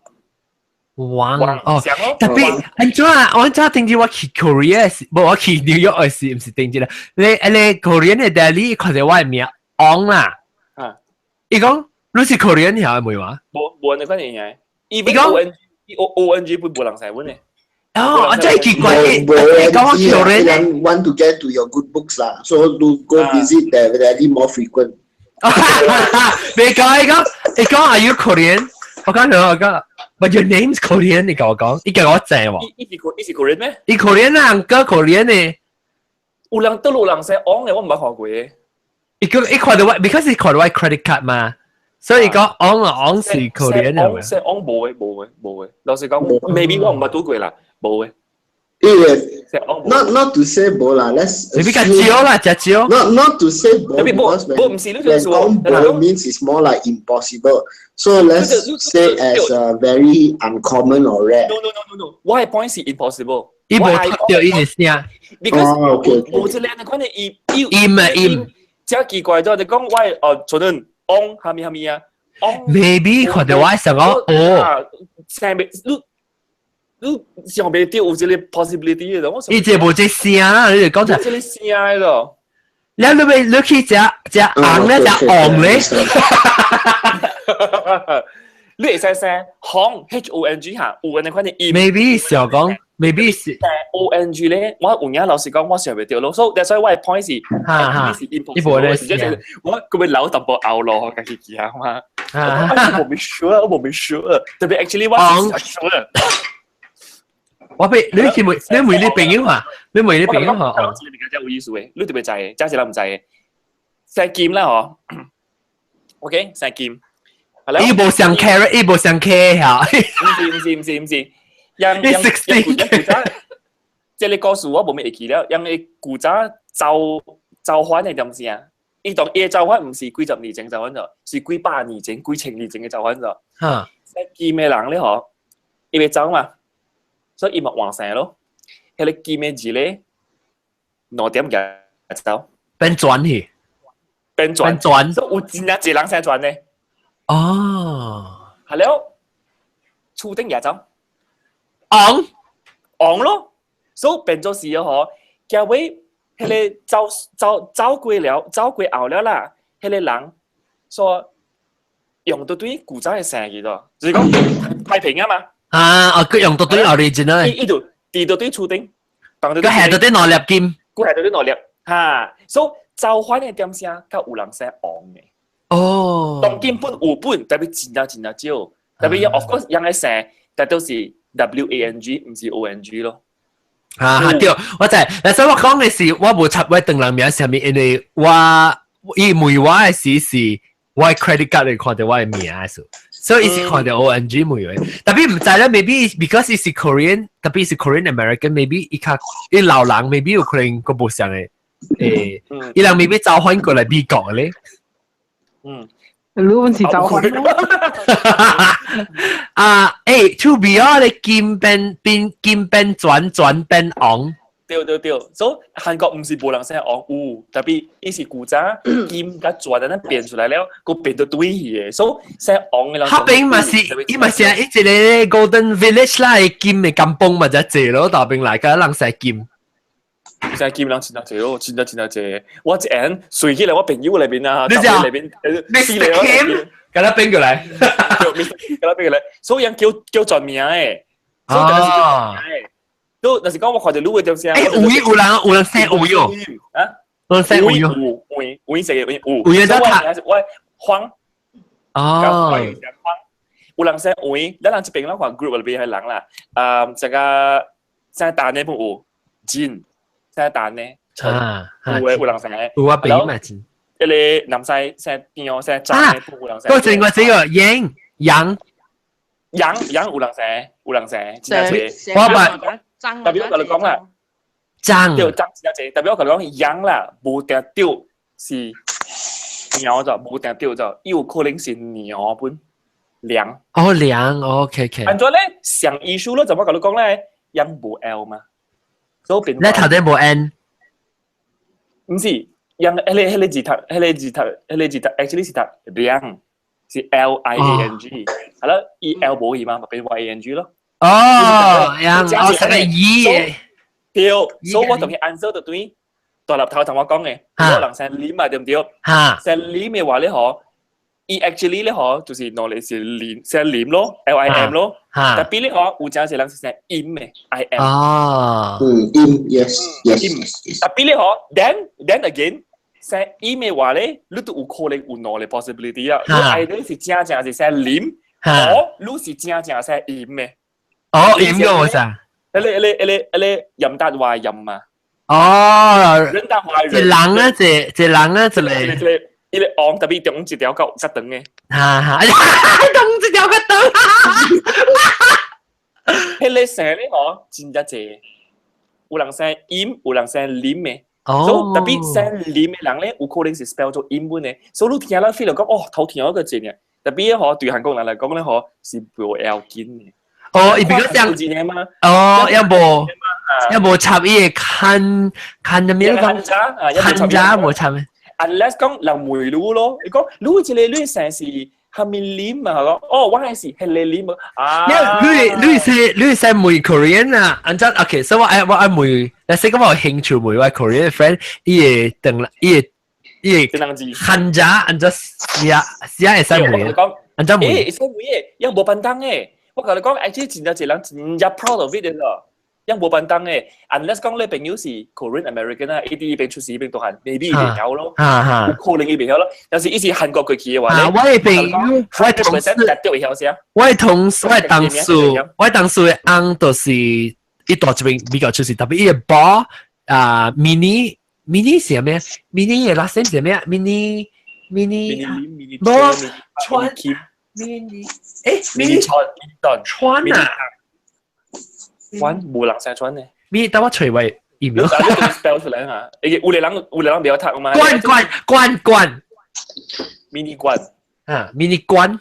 王哦，特別按怎啊？我怎頂次我去 Korea 時，無我去 New York 時，毋是頂次啦。你 Korean 的 deli 看著我的名王啦。啊。伊講你是 Korean 曉會話？無無人款嘅，伊講 O N G O N G 本無人使阮的。哦，真係奇怪，你講我 Korean want to get to your good books 啦，so to go visit the deli more frequent。你講伊講，伊講 Are you Korean？我講我講，But your name's Korean，你甲我講，伊叫我正喎。伊是 Korean 咩？伊 Korean 啊，個 Korean 呢？有人倒有人姓王的，我毋捌看過。伊個伊看到我，because 伊看到我 credit card 嘛，所以講王啊王是 Korean 係咪？姓王無的無的無的，老實講，maybe 我毋捌拄過啦，無的。因為 not to say 無啦，let's 你比較少啦，真少。 Not to say 無，because when 講無 means it's more like impossible. So let's say as a very uncommon or rare. No no no no no，我的 point 是 impossible。伊無讀到伊的聲。 Because 無這個款的伊伊音啊音。真奇怪咗，你講我哦，可能王蝦米蝦米啊，王。 Maybe 看到我想講哦。聲袂你。你想袂到有這個 possibility 的，我伊這無這聲啦，你就講出。這個聲的咯。你你咪你去食食紅咧，食黃咧。你會使聲紅 H O N G 哈，有安尼款的音。 Maybe 想講，maybe 是 O N G 咧，我有影老實講，我想袂到咯。所以 that's why 我的 point 是，哈哈，是 impossible。是我佢會留淡薄後路，家己記下嘛。我無 sure，我無 sure。特別 actually 我是 sure。我俾你去問，你問你朋友啊？你問你朋友嗬？哦，這個比較有意思嘅，你特別知嘅，真是人毋知嘅。姓金啦嗬，OK，姓金。伊無上 carrot，伊無上 K 嚇。毋是毋是毋是毋是，因因因古早，這個故事我無咩會記了，因為古早造造反的點子啊？伊當伊造反毋是幾十年前造反咗，是幾百年前、幾千年前嘅造反咗。嚇！姓金的人咧嗬，伊欲走嘛。所以伊嘛換姓咯，彼個金的字咧，2點嘅走，變轉去，變轉，變轉，所以有真正濟人姓轉咧。哦，係了，厝頂也走，昂昂咯，所以變做是哦，結尾彼個走走走過了，走過後了啦，彼個人說用到對古早的姓去咯，就是講太平啊嘛。啊！哦，佢用到對 original。伊伊就佇到對厝頂，佢係到對兩粒金。佢係到對兩粒。嚇，所以造反的點聲較有人姓王的。哦，當今本有本，特別真正真正少，特別 of course 人的姓，但都是 WANG，毋是 ONG 咯。啊，對，我知。但是我講的是，我無插我唐人名啥物，因為我伊問我的時是我 credit card 裡看著我的名數，所以伊是看著 ONG 問的。特別毋知咧，maybe because 伊是 Korean，特別是 Korean American，maybe 伊較伊老人，maybe 有可能閣無相的，伊人 maybe 走翻過來美國咧。你本是走翻。啊，to be 啊，你金變變金變轉轉變王。對對對，所以韓國毋是無人姓王，有，特別伊是古早金佮轉等變出來了，閣變到對去的，所以姓王的人。彼邊嘛是，伊嘛是伊一个 Golden Village 啦，金的甘榜嘛就濟咯，大邊來個人姓金。姓金人真正濟咯，真正真正濟。我一眼隨起來，我朋友內邊啊，你知內邊， Mr. Kim，共他變過來， Mr. Kim 共他變過來，所以人叫叫全名的，所以就是叫全名的。都若是講我看著你的點聲，有人姓吳喲，啊，有人姓吳喲，吳吳姓的吳，吳得他，我黃，哦，有人姓吳，咱人這邊咱看 group 裏邊係人啦，啊，這個姓陳的本有金，姓陳的，有的有人姓的，有啊，比嘛金，一个南西姓張姓張的本有人姓，我知我知個楊楊楊楊有人姓，有人姓，真濟，我捌。特別我共你講啦，張對張真濟，特別我共你講楊啦，無定對是鳥就無定對就，伊有可能是鳥本梁。哦梁，OK OK。按怎咧？上醫書咯，怎麼共你講咧？楊無 L 嘛，所以變。你頭頂無 N？毋是，楊彼個字讀，彼個字讀，彼個字讀，actually 是讀梁，是 LIANG，係啦，E L 無去嘛，咪變 YANG 咯。哦，楊哦，是個伊。對，所以我同伊 answer 就對，大粒頭同我講嘅，我人姓林嘛，對毋對？嚇，姓林嘅話咧，嗬，伊 actually 咧，嗬，就是攞嚟是林，姓林咯，LIM 咯。嚇，特別咧，嗬，有真濟人是姓陰嘅，IM。哦，嗯，陰，yes。特別咧，嗬，then again，姓陰嘅話咧，你都有可能有兩個 possibility 啊。你 either 是正正是姓林，哦，你是正正姓陰嘅。哦，陰個我啥？彼個任達華任嘛？哦，任達華一人啊，一一人啊，一個。一個一個王特別中一條較較長的。哈哈，長一條較長。彼個姓咧嗬，真正濟，有人姓陰，有人姓林的。哦。所以特別姓林的人咧，有可能是 spell 做陰本的。所以你聽了 feel 講，哦，頭聽嗰個字呢。特別嗬，對韓國人來講咧，嗬，是無要緊的。哦，伊比較像，哦，猶無插伊個漢漢入面講，漢家無插咩？Unless 講人問你咯，伊講你這個你姓是蝦米林啊？講哦，我係是彼個林啊。你是問 Korean 啊？按怎 OK，所以我愛問，但是講我有興趣問我 Korean friend，伊會等伊會漢家按怎寫寫會使問？按怎問？會使問的，伊無便當的。我共你講，actually 真正濟人真正 proud of it 的咯，因無便當的。Unless 講你朋友是 Korean American 啊，伊佇彼邊出世，彼邊大漢，maybe 伊袂曉咯，有可能伊袂曉咯。但是伊是韓國過去的話咧，我的朋友，我的同事，我的同事，我的同事的翁就是伊大這邊比較出世，特別伊的寶啊，mini mini 是咩？mini 的 last name 是咩？mini mini 無川。mini ，mini 川川啊，川無人姓川呢。 mini 等我揣位 email。 spell 出來啊！有個人袂曉讀嘛。關關關關，mini 關啊，mini 關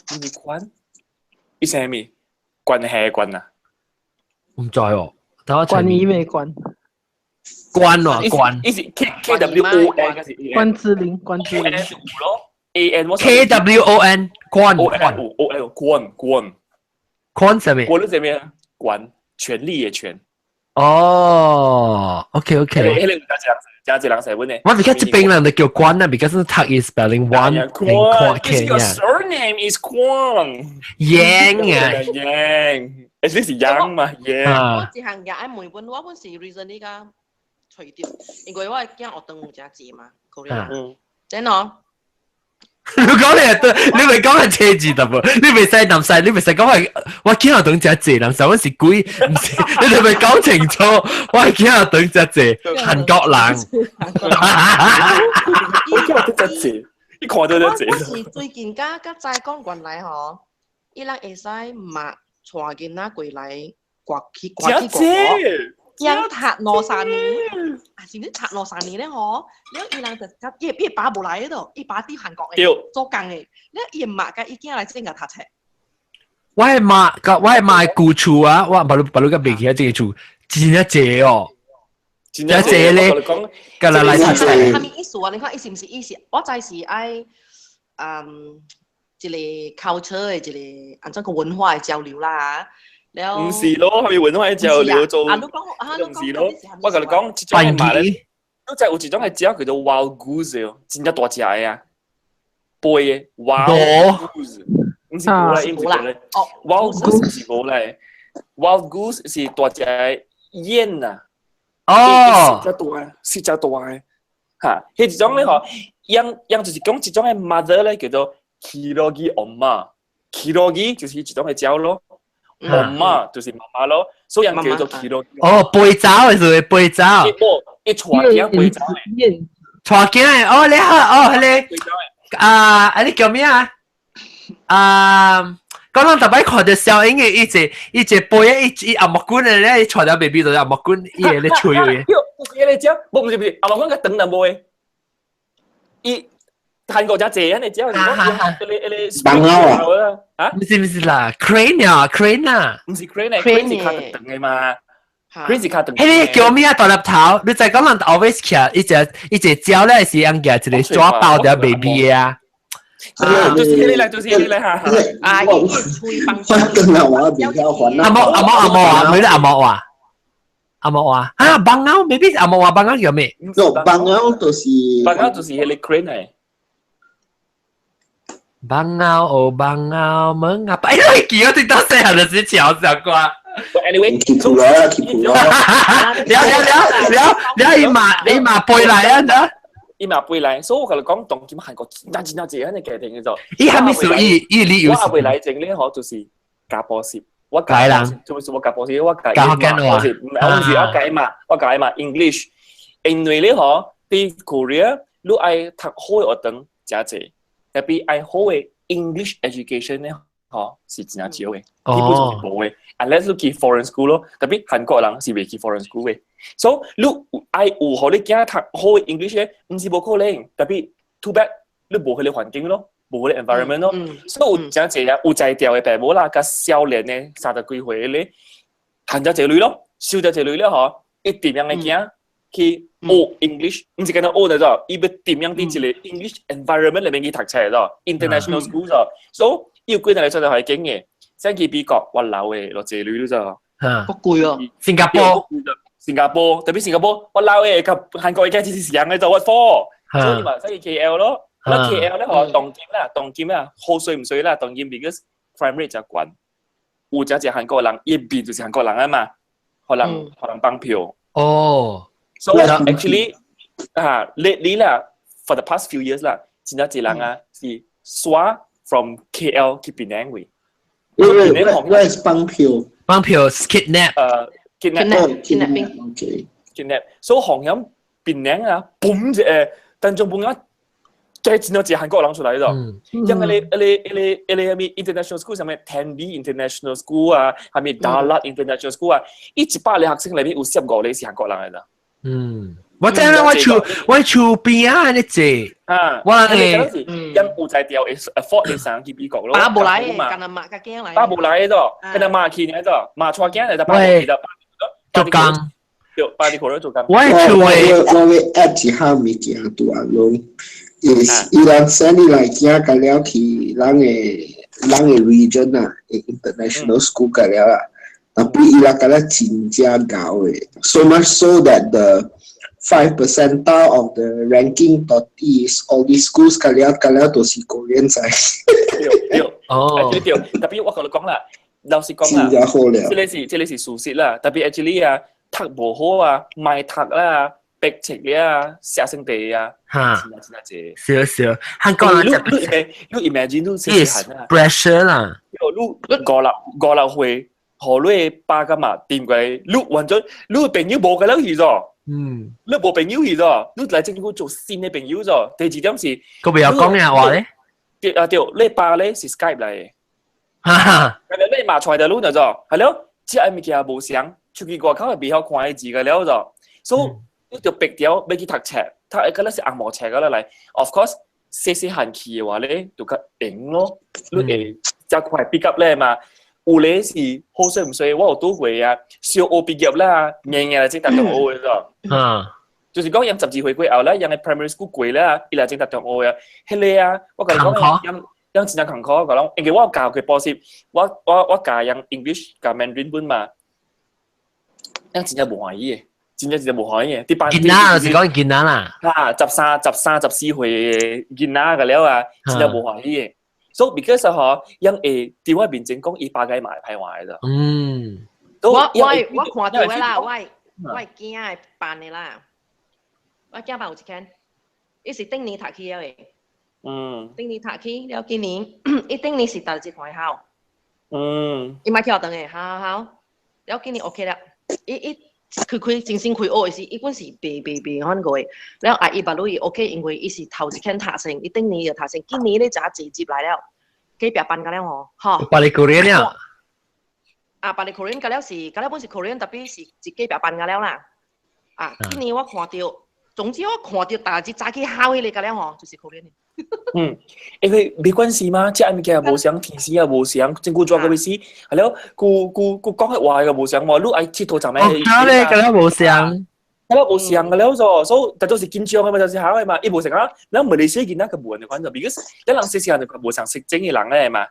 ，mini 關，伊姓咩？關係關啊？毋知哦，等我關於咩關？關哦，關。伊是 K K W O N 還是關之琳？關之琳。咯。A N K W O N 關 O N O N 關關關什麼？關是啥物啊？關權力的權。哦，OK OK。彼個加這人使問的。我比較這邊人就叫關啊，because 是讀伊 spelling one 關。Your surname is 關。楊啊。楊，actually 是楊嘛楊。我一項嘢愛問問，我本是 recently 個。揣著，因為我的囝學堂有誠濟嘛，可能。然後。你講你係對，你咪講係車字得噃，你咪使南西，你咪使講係我見學堂真濟，南西我是鬼，唔是，你哋咪講清楚，我係見學堂真濟韓國人。我見學堂真濟，你看到真濟。我是最近才知講原來吼，伊人會使媽帶囡仔過來過去過去過。樣讀兩三年，啊是你讀兩三年咧吼，了伊人就甲伊伊爸無來度，伊爸佇韓國的做工的，了伊媽佮伊囝來這個讀冊。我係媽，個我係媽舊厝啊，我巴魯巴魯個未去啊，這個厝真正濟哦，真正濟咧，佮來來讀冊。啥物意思啊？你看伊是毋是意思？我知是愛，一個 culture 的一個按怎個文化的交流啦。唔是咯，係咪文化交流做？啊，你講啊，你唔是咯。我同你講，這種馬咧，都就有一種係隻叫做 wild goose 哦，真正大隻的啊，背的 wild goose，唔是無咧，唔是無咧。wild goose 唔是無咧，wild goose 是大隻的雁啊。哦，是隻大，是隻大的。嚇，彼一種咧吼，養養就是講一種的 mother 咧叫做 기러기 엄마， 기러기就是一種的鳥咯。엄마就是媽媽咯，所以人叫做 기러기。 哦，飛走的是飛走。伊帶囝飛走的。帶囝的，哦，你好，哦，彼個，啊，啊，你叫咩啊？啊，講人逐擺看著小英的，伊一伊一背伊伊紅毛棍的咧，伊帶條 baby 就紅毛棍，伊會咧吹的。就是彼個隻，無毋是毋是，紅毛棍較長淡薄的。伊韓國遮濟，按呢隻，是講彼個彼個。邦貓啊？啊？毋是毋是啦，crane 啊，crane 啊。毋是 crane，crane 是較長的嘛。crane 是較長。彼個叫咩啊？大粒頭，你知講人 always 徛一隻一隻鳥咧，是用舉一個紙包著 baby 啊。就是彼個啦，就是彼個啦哈。啊，伊吹放。跟啊，我比較煩阿毛阿毛阿毛啊，咪咧阿毛啊。阿毛啊，啊邦貓，maybe 阿毛啊，邦貓叫咩？ No，邦貓就是邦貓就是彼個 crane 嚟。邦貓哦，邦貓 mengapa？哎，你記得到細漢的時橋小瓜。 Anyway，起圖啦，起圖啦。了了了了了，伊嘛伊嘛飛來啊！得。伊嘛飛來，所以我共你講，當今韓國真真正濟按呢家庭嘅做。伊還沒屬於伊理由。我未來前咧，嗬，就是教補習。我教人，就是我教補習，我教教福建話。我唔是我教嘛，我教嘛 English。因為咧，嗬，佇 Korea，你愛讀好的學堂誠濟，特別愛好的 English education 咧，嗬，是真正少的，基本上是無的。Unless 你去 foreign school 咯，特別韓國人是袂去 foreign school 的。所以你愛有予你囝讀好的 English 咧，毋是無可能，特別 too bad 你無彼個環境咯，無彼個 environment 咯。所以有誠濟啊，有才調的爸母啦，佮少年的三十幾歲咧，趁遮濟鐳咯，收遮濟鐳了嗬，伊點樣的囝去學 English，毋是干焦學的咋，伊欲點樣佇一個 English environment 裏面去讀冊的，international school 咋，所以伊有幾個選擇可以揀的，先去美國，我老的落濟鐳了咋。好貴哦。新加坡，新加坡，特別新加坡，我老的佮韓國的囝其實是一樣的，做 what for？所以嘛，所以 KL 咯，那 KL 咧嗬，當今啦，當今啦，好衰毋衰啦，當今 because crime rate 誠懸，有誠濟韓國人，伊面就是韓國人啊嘛，予人予人綁票。哦。 So actually 啊，lately 啦，for the past few years 啦，真正濟人啊是刷 from KL 去檳城位。 Wait, wait, what is 綁票？綁票 kidnap。 Kidnap。 Kidnapping。 Kidnap。所以紅響檳城啊，嘣一個，但中半啊，計真正濟韓國人出來咗。因為你你你你你啥物 international school，啥物 Tenby International School 啊，啥物 Dalat International School 啊，伊100個學生裏面有15個是韓國人來的。嗯，我知啦，我厝邊啊，你坐，啊，我誒，因有才調會 afford 會送去美國咯。爸無來的，干焦媽佮囝來。爸無來的，干焦媽去呢，媽帶囝來，就爸無去的。做工。對，爸佇可能做工。我厝的，我會 add 一項物件拄啊攏，is 伊人 send 你來囝佮了去人的 region 啊，international school 佮了啊。Tapi 伊拉敢若真正𠢕的，so much so that the 5 percentile of the ranking 到底 all these schools 佮了佮了都是 Korean 仔。對對，哦，對對，特別我共你講啦，老實講啦，真正好了。這個是這個是事實啦，特別 actually 啊，讀無好啊，莫讀啦，白冊了，寫成地啊，哈，真正真正濟。少少，韓國人你 imagine 你細細漢啊，pressure 啦，你五六歲，予你爸佮媽掂過來，你完全你朋友無個了去咗。你無朋友去咗，你來政府做新的朋友咗。第二點是，佢不要講嘅話咧，對啊對，你爸咧是 Skype 來的，哈哈，咁你媽揣著你就咗，係咯，這個物件無相，出去外口會袂曉看彼字個了咗，所以你就逼掉欲去讀冊，讀一個咧是紅毛冊個啦來，of course 細細漢去的話咧就較閒咯，你會較快 pick up 咧嘛。有咧是好衰毋衰，我有拄過啊，小學畢業啦，硬硬來進讀中學的咗。就是講，𪜶12歲過後咧，𪜶的 primary school 過啦，伊來進讀中學啊，彼个啊，我共你講，𪜶真正艱苦，我講，因為我有教過補習，我教𪜶 English 教 Mandarin 本嘛，𪜶真正無歡喜的，真正真正無歡喜的。佇班囡仔就是講囡仔啦。啊，13、13、14歲的囡仔個了啊，真正無歡喜的。所以 because 嗬，𪜶會佇我面前講伊爸共媽的歹話的。我看著的啦，我囝的班的啦，我囝班有一間，伊是頂年讀起的。頂年讀起了，今年伊頂年是讀一學校。伊嘛去學堂的，好好好。了今年 OK 了，伊開開真心開學的時，伊本是袂反過的。了啊，伊捌伊 OK，因為伊是頭一間讀冊，伊頂年就讀冊，今年咧就濟接來了，隔壁班個了吼，吼。巴黎 Korean 了。啊，巴黎 Korean 個了是，個了本是 Korean，特別是一隔壁班個了啦。啊，今年我看著，總之我看著逐日早起哭彼个個了吼，就是 Korean 的。嗯，因為沒關係嘛，這物件無相，天時也無相，政府做個要死，係了，佢講的話又無相喎，你愛𨑨迌就咩？哦，咧，個了無相，個了無相個了咗，所以但都是緊張的嘛，就是考的嘛，伊無相啊，咱馬來西亞囡仔個無人款就，because 咱人細細漢就無相識整的人咧嘛。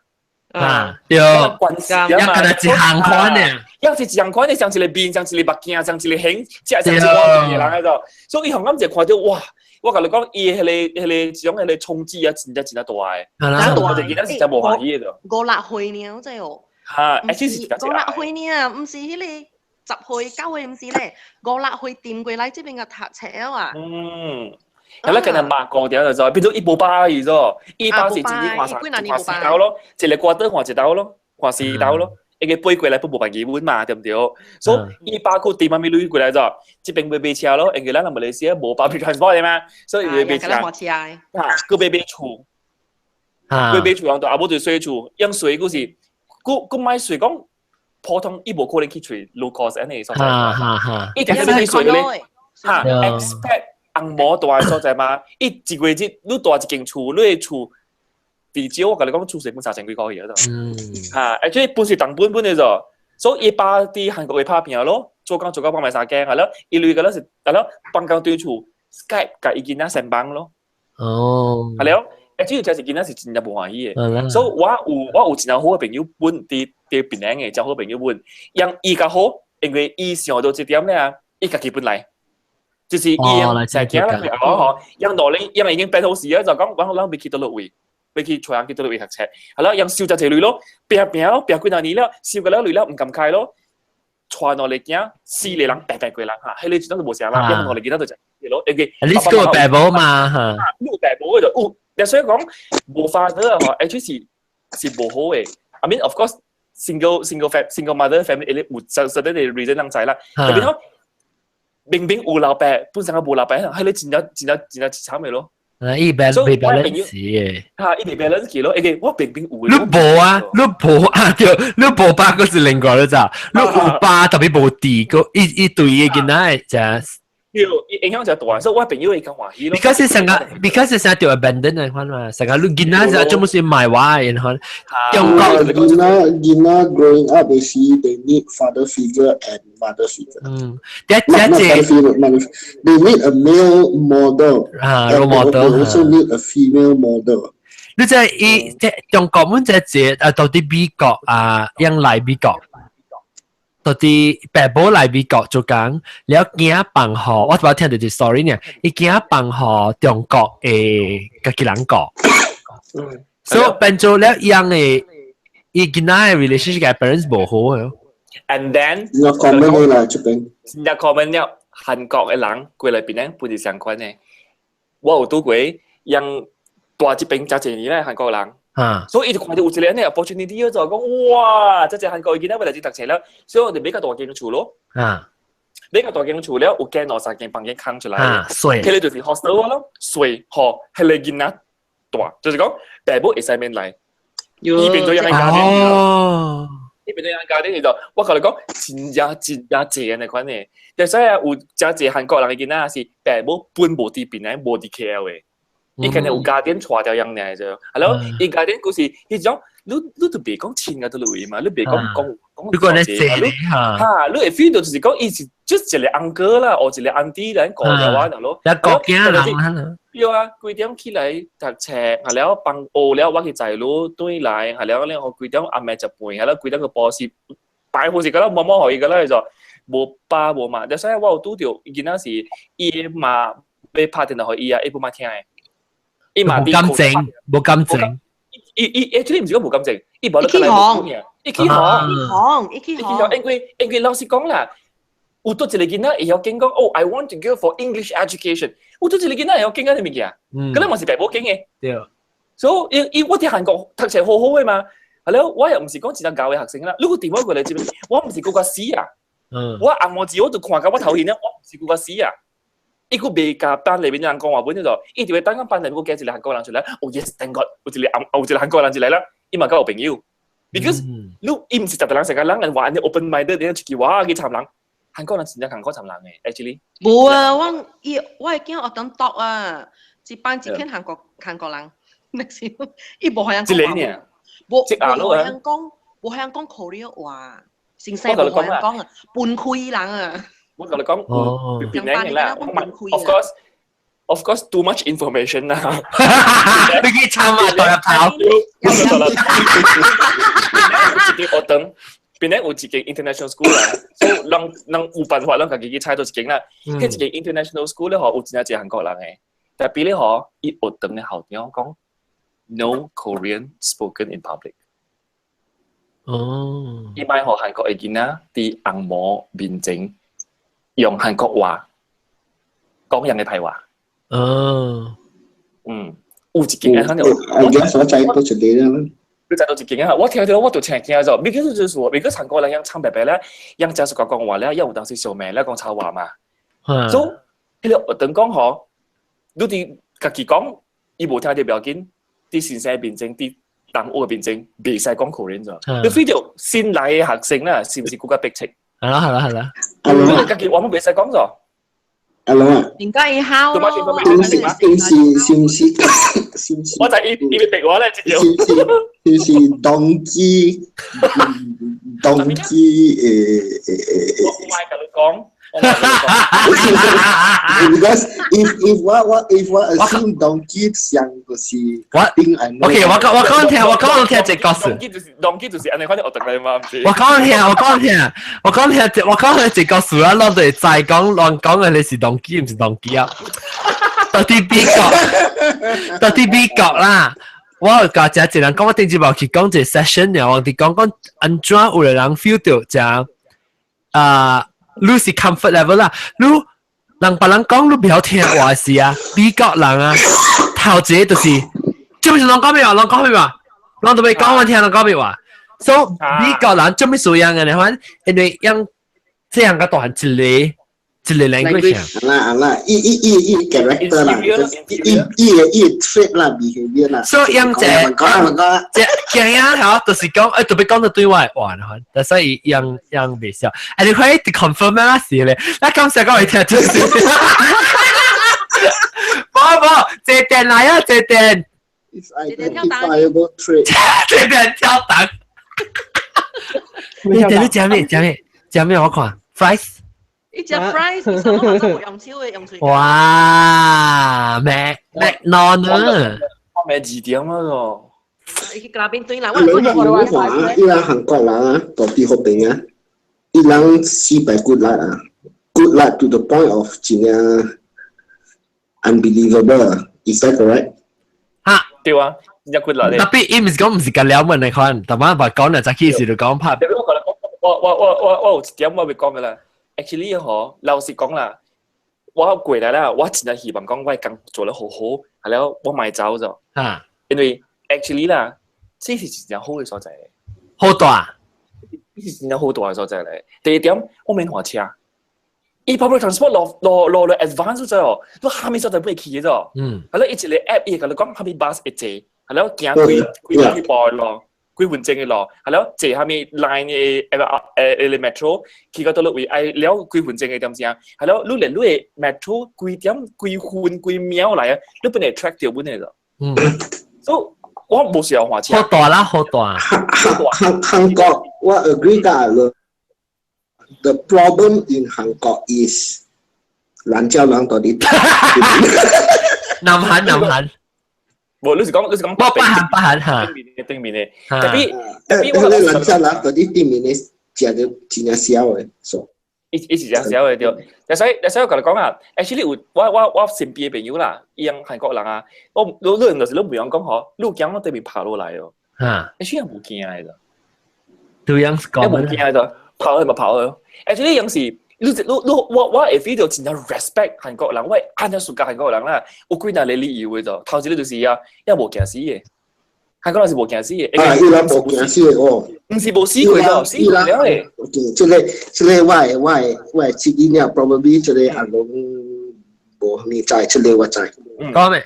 啊，對，關係一個一項款呢，一是一項款，你像一個面，像一個目鏡，像一個形，這像一個嘅人喺度，所以伊紅咁就看著哇！我共你講，伊彼個這種彼個衝擊啊，真正真正大的。大就囡仔是真無歡喜的。五六歲爾，我知哦。哈，欸，是五六歲爾，毋是彼個10歲9歲，毋是咧，五六歲掂過來這邊個讀冊啊。嗯。係啦，今日罵過掉就就變做伊無爸去咗，伊爸是自己看三看四刀咯，一个歌隊看一刀咯，看四刀咯，伊個飛過來不無辦基本嘛，對毋對？所以伊爸閣佇媽咪鐳過來咗，這邊買買車咯，因為咱馬來西亞無 public transport 的嘛，所以伊買車，啊，閣買買厝，閣買厝，人就啊無就稅厝，用稅閣是，閣閣買稅講普通，伊無可能去揣 low cost 按呢所在，伊定是去稅咧，哈，expect。紅毛大的所在嘛，伊一月日你蹛一間厝，你的厝至少我共你講，厝稅本3000幾箍去啊！哈，而且本是重本本的咗，所以伊爸佇韓國會拍拚咯，做工做到半暝三更，係咯，伊類個咯是，係咯，放工對厝 Skype 共伊囡仔相幫咯。係咯，而且這是囡仔是真正無歡喜的。所以我有真正好的朋友本佇檳城的，真好朋友本，讓伊較好，因為伊想到這點咧，伊家己本來。就是伊成驚啦，哦，𪜶落咧，𪜶已經變好時啊，就講我咱欲去佗落位，欲去揣人去佗落位讀冊，係咯，𪜶收遮濟鐳咯，拚拚咯，拚幾若年了，收個了鐳了，毋甘開咯，帶兩個囝，四個人白白過人哈，彼個真正是無啥啦，𪜶兩個囡仔就食咯，因為你是個爸母嘛哈，你有爸母就有，所以講無 father 吼，actually 是無好的，I mean of course single mother family 有 certain 的 reason 人知啦，特別講。明明有老爸，本身個無老爸，彼個真正真正真正凄慘的咯。啊，伊 balance 袂 balance 的。哈，伊袂 balance 去咯，因為我明明有。你無啊？你無啊？對，你無爸閣是另外了咋？你有爸特別無弟，閣伊對伊囡仔的就。對，伊影響真大，所以我朋友會較歡喜咯。 Because 是成個，because 是成個 abandon 的款嘛，成個你囡仔就專門是賣我的款。中國囡仔 growing up 的時，they need father figure and mother figure。這這這 they need a male model。啊，role model。 They also need a female model。你這伊這中國阮這這啊，到佇美國啊，𪜶來美國。到佇爸母來美國做工，了囝放予，我拄仔聽著一個 story 呢，伊囝放予中國的家己人顧，所以變做了𪜶的伊囡仔的 relationship 共 parents 無好的。 And then 有 common 啦，這邊。真正 common 了，韓國嘅人過來檳城本是相關嘅。我有拄過讓大這邊真濟年咧韓國人。所以伊就看到有一個按呢 opportunity 就講哇，這隻韓國囡仔欲來這讀冊了，所以我就買較大間厝咯。買較大間厝了，有間兩三間房間空出來。細。彼個就是 hostel 咯，細，予彼個囡仔蹛，就是講爸母會使免來，伊變做一個家庭。伊變做一個家庭就，我共你講，真正真正濟按呢款的，但是有真濟韓國人的囡仔是爸母本無佇檳城，無佇 KL 的。伊可能有家庭帶掉樣爾啫，係咯，伊家庭故事，彼種你都袂講親啊，都落嘛，你袂講講講。你講咧濟嚇，你會 feel 到就是講伊是就是一個 uncle 啦，或一個 auntie 來顧著我咯。一個囝人。對啊，幾點起來讀冊，係了放學了我去載你轉來，係了然後幾點暗暝食飯，係了幾點去補習，擺好時個了，摸摸予伊個了就無爸無媽，所以我有拄著囡仔是伊媽欲拍電話予伊啊，伊不嘛聽的。伊嘛無感情，無感情。伊伊 actually 毋是講無感情，伊無伊起哄，伊起哄，伊哄，伊起哄。因為老實講啦，有佗一個囡仔會曉揀講，哦，I want to go for English education。有佗一個囡仔會曉揀這物件，佮咱嘛是爸母揀的。對。所以伊我佇韓國讀冊好好的嘛，係咯，我又毋是講真正𠢕的學生啦。如果電話過來這邊，我毋是閣較死啊。我紅毛子我就看到我頭前咧，我毋是閣較死啊。伊閣袂共班內面人講話本就，伊就會等講班內面閣加一個韓國人出來，哦 yes，thank God，有一個韓國人出來啦，伊嘛較有朋友。Because 你伊毋是十個人成個人人話按呢 open minded，你出去哇去參人，韓國人真正韓國參人的，actually。無啊，我伊我會驚學堂讀啊，一班一間韓國人，那是伊無予人講話，無無予人講，無予人講 Korea 話，先生無予人講啊，分開人啊。我共你講，變靚啦，of course，of course too much information 啦。你去參啊，代入頭。一間學堂，邊咧有一間 international school 啦，所以人人有辦法，咱家己去猜到一間啦。彼一間 international school 咧，嗬，有真濟韓國人的，tapi 咧，嗬，伊學堂的校長講，no Korean spoken in public。伊莫予韓國的囡仔佇紅毛面前用韓國話講𪜶的歹話。有一間可能。我而所在都一個啦。你知道一間啊？我聽到我就聽驚咗。because 就是說，because 韓國人樣唱白白咧，樣講是講講話咧，有當時小妹咧講潮話嘛。所以，彼個學堂講嗬，你佇家己講，伊無聽著不要緊，佇先生面前，佇同學面前，袂使講 Korean 咗。你 feel 到新來的學生啦，是毋是閣較逼切？係啦係啦係啦。你家己話冇袂使講咗。阿龍啊，人家伊好咯。是是是是是是？我就伊伊逼我咧，是是是是動機動機誒誒誒。我唔係共你講。 Because if 我我 if 我 assume 動機上就是我 OK，我講聽這個故事。動機就是按呢款學得來嘛，毋是？我講聽，我講聽，我講聽，我講聽這個故事啊，咱就會知講亂講的你是動機，毋是動機啊。到佇美國，到佇美國啦。我有共一個人講，我頂日無去講一個 session 爾，我佇講講按怎有個人 feel 到誠啊，你是 comfort level 啦，你人別人講你袂曉聽話是啊，美國人啊，頭一個就是，做咩事攏講咩話，攏講咩話，攏都袂講我聽，攏講咩話，所以美國人做咩事樣的呢？反因為樣這樣個大漢一個一個 language 啦啦，伊伊伊伊 character 啦，伊伊伊 trait 啦，behavior 啦。所以樣這這驚啊！嗬，就是講特別講到對我的話，但所以樣樣袂曉。哎，你可以 confirm 啦是咧，那感謝各位聽就是。無無，這電來啊，這電。 It's identifiable trait。這電跳檔。你等你食咩？食咩？食咩？我看 fries。伊食 fries，其實我嘛用手的，用喙。哇，麥麥當啊！我咩字點啊個？伊去咖邊對啦，我你你看，伊人韓國人啊，到佇彼邊啊，伊人四百骨力啊，骨力 to the point of 真正 unbelievable。Is that correct？哈，對啊，真正骨力咧。特別伊毋是講毋是共了問的款，逐擺話講了早起時就講拍。我我我我我有一點我欲講的啦。Actually 嗬，老實講啦，我過來啦，我真係希望講我工做得好好，係了我莫走咗。因為 actually 啦，這是真正好嘅所在。好大，呢是真正好大嘅所在嚟。第二點，我免換車。伊 public transport 落落落落 advance 咗哦，都下面所在不會去嘅咗。係咯，伊一個 app 伊會共你講啥物 bus 會坐，係咯，行幾幾幾步咯，幾分鐘嘅路，係咯，坐啥物 line 嘅誒誒 metro 去到佗位，愛了幾分鐘嘅點鐘，係咯，你連你嘅 metro 幾點幾分幾秒來啊，你本來 track 到本嚟咗。所以我無需要換車。好大啦，好大。韓韓國我 agree 㗎咯。The problem in 韓國 is 蘭州人到底。南韓南韓。無，你是講北韓北韓嚇。對面嘅對面嘅，特別特別我蘭州人到底對面嘅食得真正痟嘅，so 伊伊是真痟嘅對。但所以我共你講啊，actually 有我身邊嘅朋友啦，伊樣韓國人啊，我你你就是你袂曉講嗬，你有驚我對面跑落來哦。actually 無驚嘅咋。對樣講。無驚嘅咋，跑去咪跑去。actually 有時你你你我我會 feel 到真正 respect 韓國人，我會按照暑假韓國人啦，有幾若個理由嘅就，頭一個就是啊，伊無驚死嘅，韓國人是無驚死嘅。啊，伊人無驚死嘅哦。毋是無死過就，死過了嘅。 OK，這個這個我的質疑啊，probably 這個阿龍無啥物知，這個我知。講咩？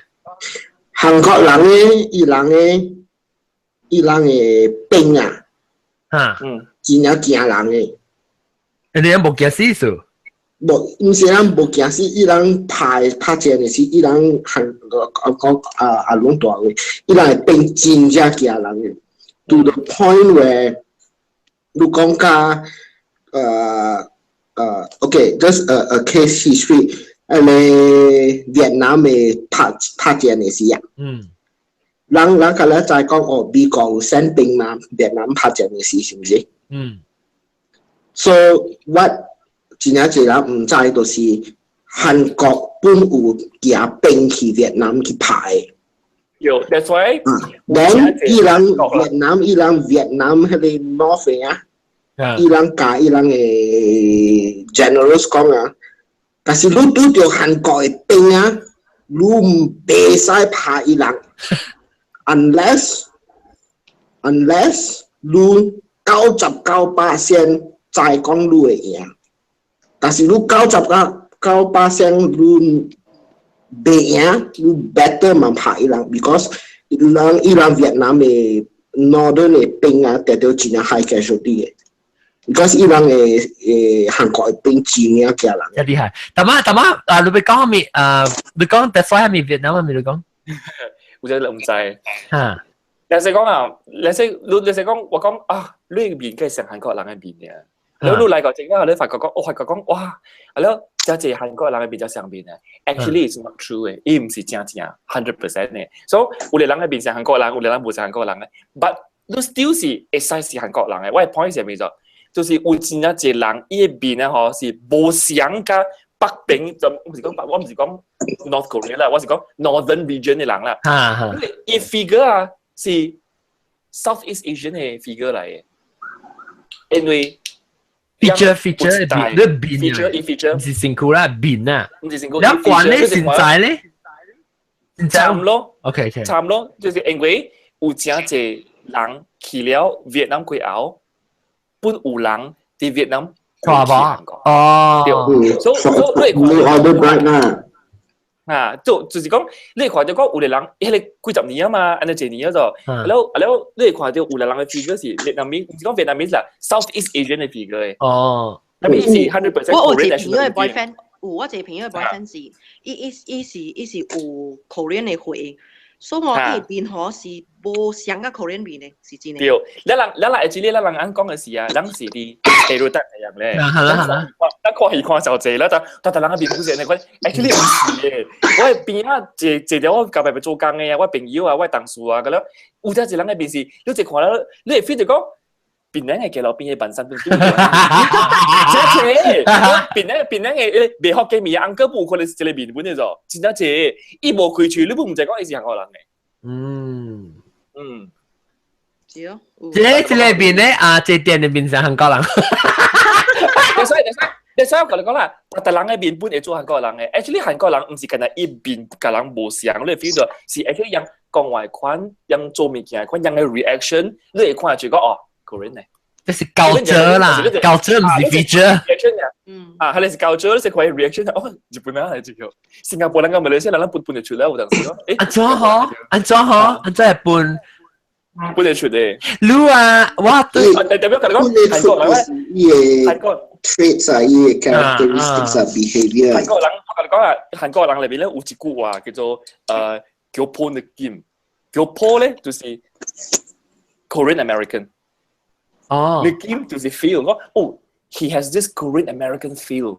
韓國人咧，伊人的兵啊，真正驚人嘅。人哋無驚死數？無，毋是人無驚死，伊人拍拍戰的是，伊人韓講啊啊攏大話，伊人的兵真正驚人嘅。To the point where 你講甲OK，just a case history，迄個越南的拍拍戰的時啊，人人較咧知講哦，美國有 send 兵嘛，越南拍戰的時是毋是？嗯。 So what 真正濟人毋知，就是韓國本有寄兵去越南去拍的。有，that's why。 Then 伊人越南，伊人越南彼個 North 啊，伊人共伊人的 generals 講啊，但是你拄著韓國的兵啊，你毋袂使拍伊人，unless 你99%知講你會贏，但是你99%你袂贏，你 better 嘛拍伊人，because 伊人越南的 northern 的兵啊，得到真正 high casualty 的，because 伊人的韓國的兵真正驚人。真厲害。但嘛但嘛啊，你欲講咩啊？你講 that's why 係咪越南啊？咪你講？有隻唔知。嚇。你是講啊，你是講我講啊，你面梗係成韓國人嘅面嘅。你你來個陣間，你發覺講，我發覺講，哇，係咯，這濟韓國人嘅面就上面嘅。Actually it's not true 嘅，伊毋是真正 100% 嘅。所以有個人嘅面像韓國人，有個人無像韓國人嘅。But 你 still 是會使是韓國人嘅。我嘅 point 是咩就？就是有真正濟人，伊嘅面咧嗬是無相佮北邊，就毋是講北，我毋是講 North Korea 啦，我是講 Northern region 嘅人啦。因為伊 figure 啊是 Southeast Asian 嘅 figure 來嘅，因為 feature feature 你面 feature 伊 feature 毋是身軀啦，面啊。毋是身軀。你關咧現在咧？現在慘咯。 OK。慘咯，就是因為有真濟人去了越南過後，本有人佇越南過吧？哦，對，所以你你 order bright 啦。啊，就是講，你會看著講有個人，彼個幾十年啊嘛，按呢濟年啊就，了你會看著有個人的 figure 是越南面，毋是講越南面啦，Southeast Asian 的 figure 的。那邊是 100% 我有一個朋友的 boyfriend，有我一個朋友的 boyfriend 是，伊是有 Korean 的血，所以我伊面吼是無像個 Korean 面的，是真的。對，咱人 actually 咱人按講的是啊，咱是佇 stereotype 一樣咧。係啦係啦。咱看戲看就濟啦，但但人個面不是按呢款，actually 毋是的。我的邊仔坐坐著我隔壁做工的啊，我朋友啊，我同事啊，咁樣有遮一人的面是，你一看了，你會 feel 著講。檳城的街路邊的板山都對。這這，檳城的賣福建麵 uncle 無可能是這個面本的咗，真正濟，伊無開喙，你不毋知講伊是韓國人的。是哦。這個這個面咧啊，這店的面是韓國人。所以，所以，你所以我同你講啦，逐人嘅面本會做韓國人嘅，actually 韓國人毋是干焦伊面共人無相，你會 feel 到是 actually 𪜶講話款，𪜶做物件款，𪜶嘅 reaction，你會看就講哦，Korean 嘅。這是 culture 啦，culture 毋是 feature。 reaction 啊，啊，係你是 culture，你是看 reaction，哦，日本人係這個，新加坡人佮馬來西亞人本本就出來有當時咯，誒，按怎嗬？按怎嗬？按怎日本？本就出嘅。你啊，我對，代表同你講，韓國人咧，韓國 traits 啊，伊个 characteristics 啊，behavior。韓國人，我同你講啊，韓國人裏邊咧有一句話叫做교포 느낌，교포咧就是 Korean American。哦， 느낌就是 feel，講哦，he has this Korean American feel。哦，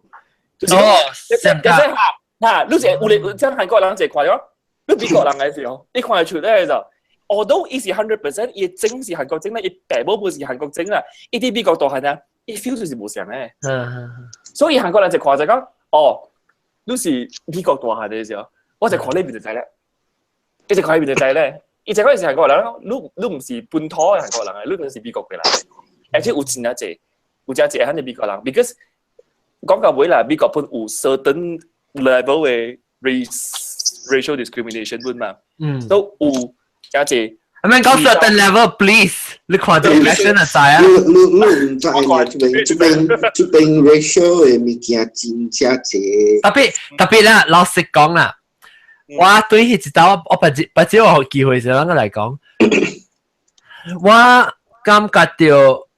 成個嚇，你是有你真韓國人就看咗，你美國人嘅時候，你看得出咧就，although 伊是 100%，伊整是韓國整啦，伊爸母不是韓國整啦，伊佇美國大漢啊，伊 feel 就是無相嘅。所以韓國人就看就講，哦，你是美國大漢嘅時候，我就看你面就知咧，伊就看你面就知咧，伊就講是韓國人，你毋是本土嘅韓國人，你就是美國嘅人。而且有真正濟，有真濟係美國人，because 講到尾啦，美國本有 certain level 嘅 race racial discrimination 本嘛，都有真濟。係咪講 certain level please？你看到 election 就知啊。你毋知呢？這邊 racial 嘅物件真正濟。特別特別啦，老實講啦，我對彼一道我別別只我有機會時，我來講，我感覺到。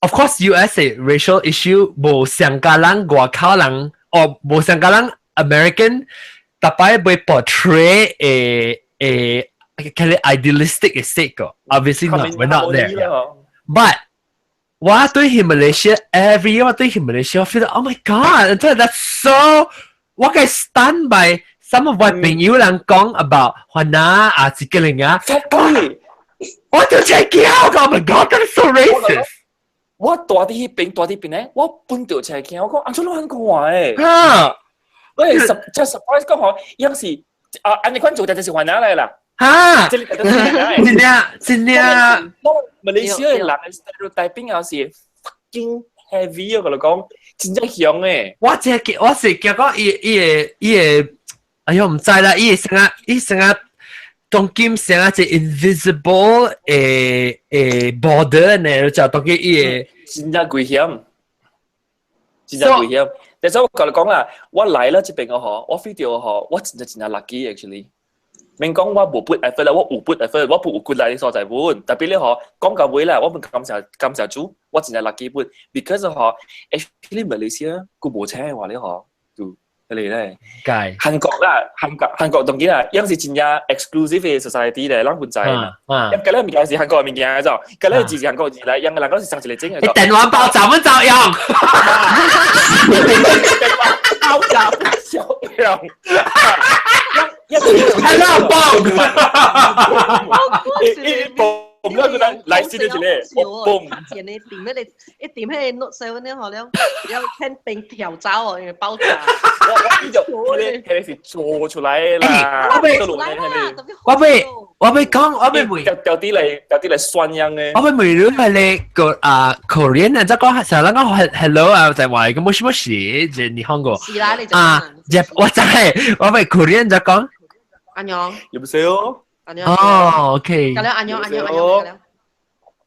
Of course, US racial issue 無像佮咱外口人，哦無像佮咱 American 逐擺會 portray 誒誒，佢哋 idealistic 嘅 state 個，obviously not, we're not there. But 我對去 Malaysia every year 我對去 Malaysia 我 feel oh my God, that's so 我個 stunned by some of 我朋友人講 about 番仔啊，這個人啊，我就真驚，oh my God, that's so racist. 我蹛佇彼邊，蹛佇彼邊咧，我本著車驚，我講按怎攏按講話誒？啊！我係十真 surprise 講吼，樣是啊，按呢款做就是番仔來啦。哈！這個真正真正，馬來西亞人 stereotyping 也是 fucking heavy 啊！我講真正兇誒。我真驚，我是驚講伊個，哎喲毋知啦，伊個啥伊啥當今啥一 invisible 的 border 呢，就當今伊個真正危險，真正危險。但是我共你講啦，我來了這邊個嗬，我 feel 到嗬，我真正真正 lucky actually。免講我無 put effort 啦，我有 put effort，我有骨力的所在本。特別咧嗬，講到尾啦，我本感謝感謝主，我真正 lucky 本，because 嗬，actually 馬來西亞佢無請的話咧嗬，就嚟咧。解。韓國啦，韓國當然啦，樣是真正 exclusive 的 society 咧，咱本知嘛。因為咧物件是韓國的物件就，嗰咧字是韓國字來，樣個人講是上一個整嘅。你電話爆炸乜就用？電話爆炸不就用？ Hello 爆！一嘣了就來來先一個，我嘣。前你點咩？你一點彼個 Note 7咧，好了，了看冰跳走哦，因為爆炸。我就彼個是做出來的啦。我欲講，我欲問。掉掉啲嚟，掉啲嚟酸樣的。我欲問你係你個啊 Korean 啊，即講成日講 hello 啊，就話個もしもし，就日本語。是啦，你就啊，我真係我欲 Korean 就講。 안녕。 여보세요。 안녕。哦，OK。咁了 안녕 안녕 안녕。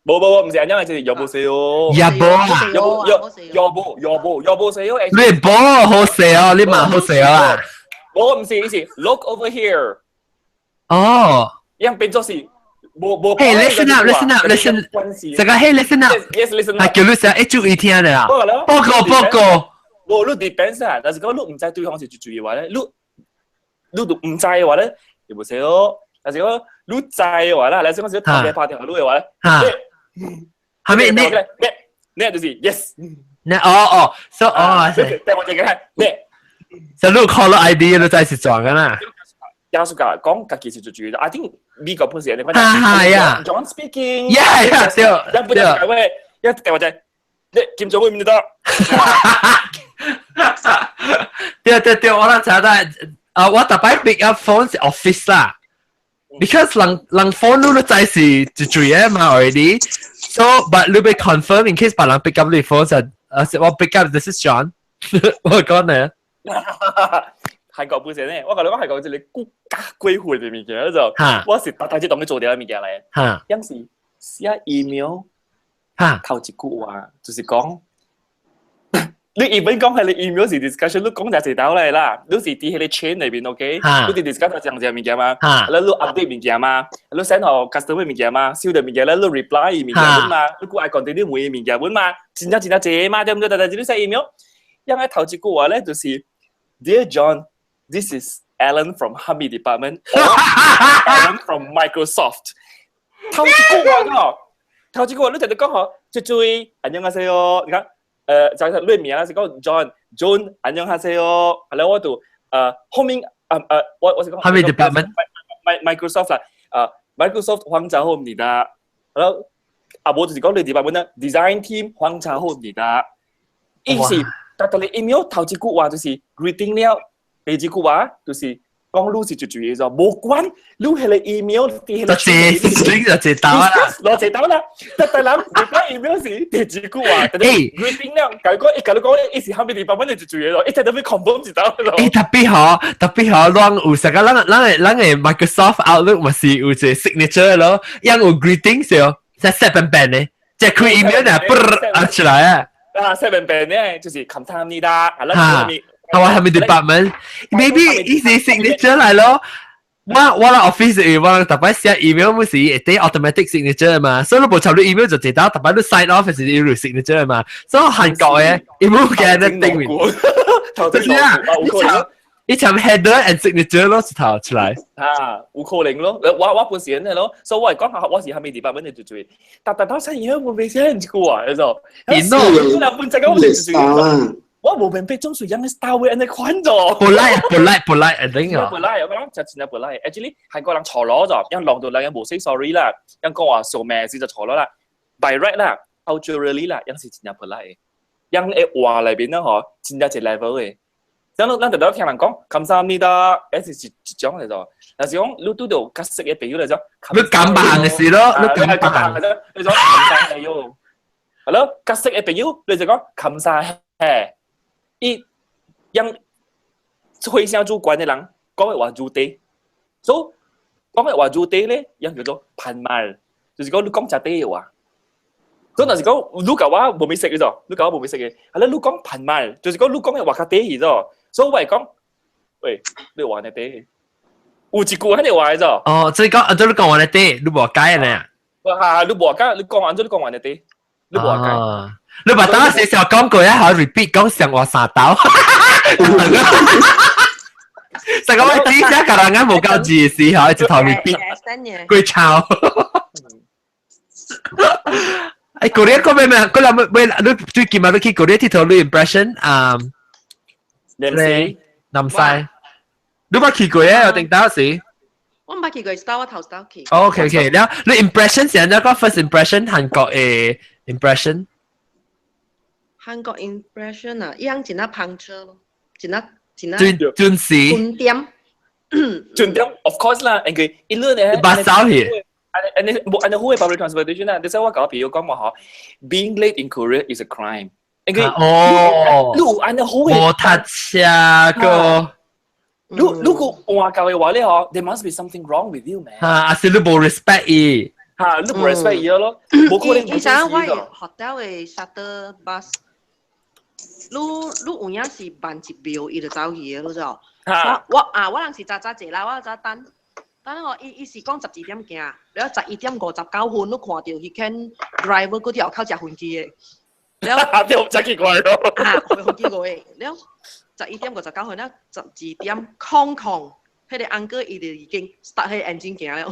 無無無，毋是안녕，係여보세요。 여보啊。여보 여보 여보 여보세요。你波好勢哦，你嘛好勢啊。無，毋是，是 look over here。哦。樣變做是無無。 Hey, listen up, listen up, listen。這個 Hey, listen up。 Yes, listen up。係叫你成一注意聽的啊。報告報告。無，你 depends 啊，但是講你毋知對方是注意話咧，你都毋知的話咧，여보세요。但是講你知的話啦，你是講是頭家拍電話你的話咧，係咪你？你就是 yes。你哦哦，so 哦，對我這個看，你。就你 call ID 你知是撞㗎啦。耶穌教講家己是最主要，I think 美國本時你哈哈呀，John speaking。 Yeah, yeah，對。一本就喂，一電話就你金鐘會唔得？對對對，我諗查到啊，我逐擺 pick up phone 是 office 啦，because 人人 phone 你都知是一嘴嘅嘛 already。So but 你欲 confirm in case 別人 pick up 你 phone 就啊，我 pick up this is John。我講呢，韓國本身咧，我共你講韓國一个更加過分的物件就，我是逐逐次當去做著的物件來。有時寫 email，頭一句話就是講，你原本講彼个 email 是 discussion，你講就一道來啦，你是佇彼個 chain 內面，OK？你佇 discuss 講這物件嘛，你 update 物件嘛，你 send 予 customer 物件嘛，收著物件咧，你 reply 物件嘛，你閣愛 continue 問物件嘛，真正真正濟嘛，對毋對？但是你寫 email，因為頭一句話咧就是 Dear John，this is Alan from 啥物 department or Alan from Microsoft。頭一句話喏，頭一句話你直直講嗬，最最안녕하세요，你看，就係你名啦，是講 John，John 안녕하세요，係啦，我就後面我是講啥物 department？ Microsoft 啦，Microsoft 黃家後你的，然後啊，無就是講你 department 啦，design team 黃家後你的，意思，但係你 email 頭一句話就是 greeting 了。第二句話就是講你是最最嘅就無關，你彼个 email 就這就這刀啦，攞這刀啦。但係人 reply email 是第二句話，greeting 了，佢講伊共你講，伊是啥物 department 就最最嘅咯，一直都欲 confirm 一刀咯。特別好，特別好，攏有成個咱咱咱的 Microsoft Outlook 嘛是有一個 signature 咯，樣有 greeting 時候，即 set 本本的，即開 email 呢，啵啊出來啊。啊，set 本本呢，就是감사합니다，啊，咱係話係咪 department？Maybe 伊是 signature 來咯。我啦 office 我逐擺寫 email 咪是會得 automatic signature 嘛，所以你無插你 email 就一道，逐擺你 sign off 是要 signature 嘛。所以韓國嘅 email 嘅那定面，就是啊，伊插 header and signature 咯，一頭出來。啊，有可能咯，我本身係咯，所以我係講下我是啥物 department 的就做，但但當時因為我未寫一句話，你知道？電腦，我本身講我是做。我無明白總是樣嘅 style 會按呢款咗。 polite polite polite，一定啊。 polite，我講就真係 polite。Actually 韓國人錯攞咗，因浪到兩人無 say sorry 啦，因講話做咩事就錯攞啦。By right 啦，culturally 啦，因是真正 polite。因嘅話裏邊咧，嗬，真正一 level 嘅。咱咱特別聽人講，감사합니다，是一種嚟咗。但是講你拄著較識嘅朋友嚟講，你敢辦嘅事咯，你敢辦嘅，你講감사해요。係咯，較識嘅朋友，你就講감사해。伊用灰聲主管的人講的話如低，所以講的話如低咧，樣叫做반말，就是講你講誠低的話。所以若是講你共我無咪識嘅咗，你共我無咪識嘅，係咧你講반말，就是講你講的話較低去咗，所以我會講，喂，你話呢低，有一句按呢話咗。哦，即係講，即係你講話呢低，你無解呢？哈，你無解，你講完咗你講話呢低，你無解。你把當時時候講過一下 repeat 講上話三刀。成個我第一下個人啱無夠字時候，一頭 repeat，鬼抄。哎，Korea 個咩咩？嗰兩咩？你最近嘛？你去 Korea 𨑨迌你 impression 啊？南西，南西，你捌去過啊？有定當時？我毋捌去過，start 我頭 start 去。 OK，了你 impression 是按怎個 first impression 韓國的 impression？韓國 impression 啊，伊樣真啊 punctual 咯，真啊真啊準準時。準點。準點，of course 啦，因為一路呢，巴走去。按呢無按呢好的 public transportation 啊，你知我共我朋友講嘛嗬，being late in Korea is a crime。因為哦，你有按呢好的摩托車個。如果換教的話咧嗬，there must be something wrong with you man。嚇，還是你無 respect 伊？嚇，你無 respect 伊咯，無可能。以前我 hotel 的 shuttle bus，你有影是慢一秒，伊就走去的，你知無？我啊，我人是早早坐啦，我早等。等我伊伊是講12點行，了11點59分，你看著彼間 driver 閣佇後口食薰機的。了，對，真奇怪咯。啊，薰機過的，了11點59分，了12點00，彼個 uncle 伊就已經 start 彼個 engine 行了。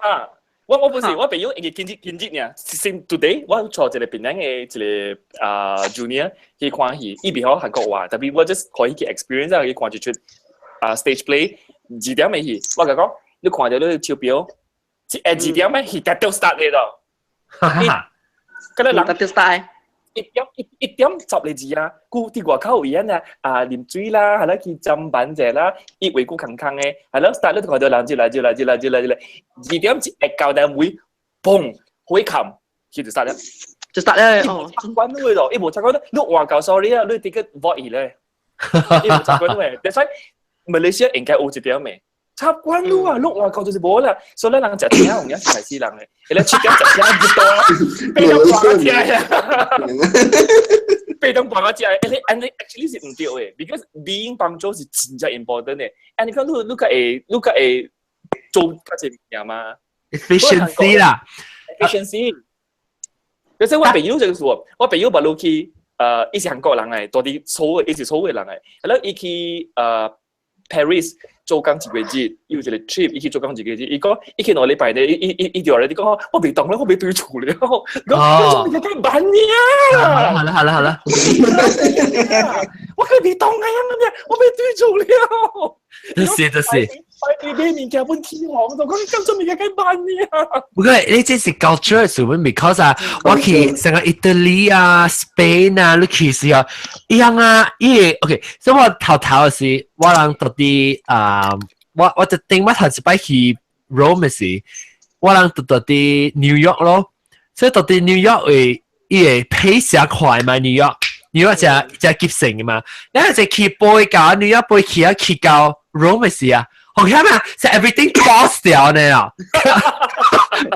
啊！我本是我朋友，因為今日今日爾，先 today 我坐一個檳城的一個啊 junior 去看戲，伊袂曉韓國話，但是我 just 可以去 experience 啊，去看一齣啊 stage play 2點的戲，我共講，你看著你手錶，一2點的戲才著 start 的咯。嗰個人就 start。一點一一點十個字啊，故佇外口有影啊，啊啉水啦，係啦去砧板者啦，伊話久空空的，係啦，start 你看著人就來就來就來就來就來，2點一會到單位，嘣，火冚，佢就 start 了。就得咧。哦，習慣都會咯，伊無習慣，你話夠 sorry 啊，你 ticket void 咧，伊無習慣嘅，that's why 馬來西亞應該有一點嘅。習慣你啊，你話夠就是無啦，所以咱人食車有影是害死人嘅，伊咧7點食車入多，8點半食啊，8點半食，and actually 是毋對嘅，because being punctual 是真正 important 嘅，and 你講你較會做較濟物件嘛？efficiency 啦，efficiency。有時我朋友就是說，我朋友捌落去，伊是韓國人嚟，住佇首爾，伊是首爾人嚟，然後伊去Paris 做工一個月，伊有一個 trip，伊去做工一個月，伊講伊去2禮拜咧，伊就來你講我袂動了，我袂對厝了，講我做咩辦呢啊？好啦好啦好啦，我可袂動啊，我袂對厝了。就是就是。擺買物件本起行，就講咁做物件該辦呢啊？不過你這是 culture 是咪？because 啊，我去成個意大利啊、Spain 啊，你去時啊，一樣啊，伊 OK，所以我頭頭時，我人到底啊，我就頂我頭一擺去 Rome 時，我人到佇 New York 咯，所以到佇 New York 會伊會 pace 快嘛，New York。New York 只只急性嘅嘛，你係只去飛到 New York 飛去啊，去到 Rome 時啊。好看嘛，是 everything pause 掉呢啊！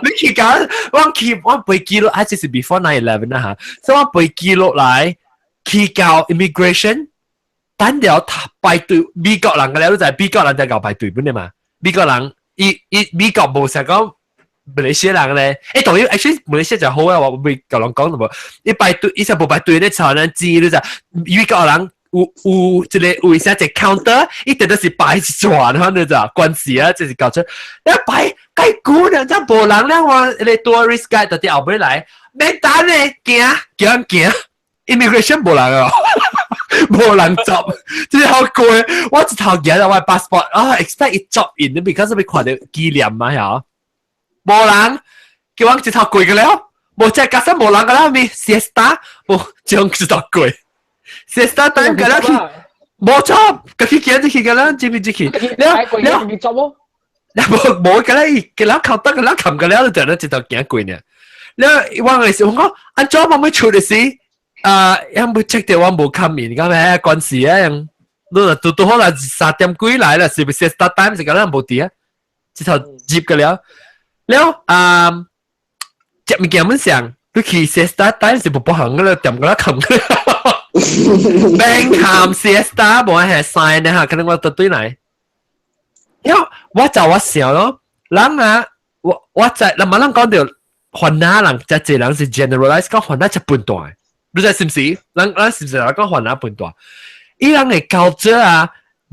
你去講，我去我飛機落，還是 before 9/11 啦嚇，所以我飛機落來去到 immigration，等了排隊，美國人嘅了，就係美國人在搞排隊本嘅嘛。美國人伊伊美國無成講馬來西亞人咧，欸，當然 actually 馬來西亞就好啊，我未舊人講就無，伊排隊，伊就無排隊咧，吵人知你就美國人。有有一個有啥一個 counter，一定都是擺一轉，反正就關係啊，就是搞出，你擺該久呢，這無人咧，我那個 tourist guide 到佇後尾來，免等咧，行行行，immigration 無人哦，無人執，真係好攰。我一頭行到我 passport 啊，expect 伊執 in，because 欲看著紀念嘛，嚇，無人，叫我一頭過個了，無再加上無人個啦，咪 siesta，無將一頭過。siesta time 個啦去，無錯，家己行就去個啦，知唔知去？了了，你做喎？無無個啦，伊個啦靠得個啦，冚個了就咧一頭行過呢。了我嘅時我講，按怎我欲出的時，啊，伊無 check 到我無冚面，咁咩關係啊？你拄拄好啦，3點幾來啦，是不是 siesta time 是個咱無佇啊？一頭入個了，了啊，食物件本上，你去 siesta time 是無不行個啦，點個啦冚個。免看 siesta 無係 sign 呢嚇，可能我對對來。因為我就我想咯，人啊，我在，那麼人講到番仔人，這濟人是 generalize 講番仔就笨蛋，你知是毋是？人人是毋是來講番仔笨蛋？伊人的culture 啊，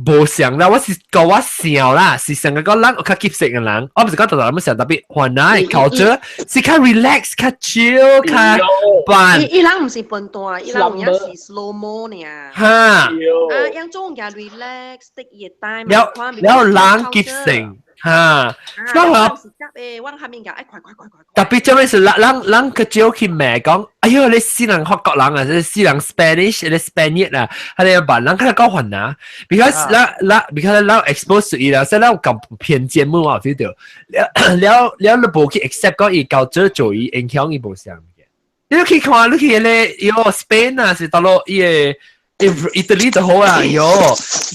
無像啦，我是講我想啦，是成個講人有較急性的人，我毋是講逐逐人想，特別番仔的culture 是較 relax、較 chill、較慢。伊人毋是笨蛋，伊人有影是 slow mo 爾。哈。啊，樣種嘢 relax，take 伊 time。了了人急性。哈，那我是急的，我下面講，哎，快快快快！特別這邊是人人人較少去罵講，哎喲，你死人法國人啊，你死人 Spanish，你 Spaniard 啊，佢哋扮人較講番仔，because 咱咱 because 咱 expose 伊啦，所以咱有咁偏見嘛，我 feel 到，了了了你無去 accept 講伊教這做伊影響伊無相嘅。你去看，你去咧，喲 Spain 啊，是到落伊個意大利就好啊，喲，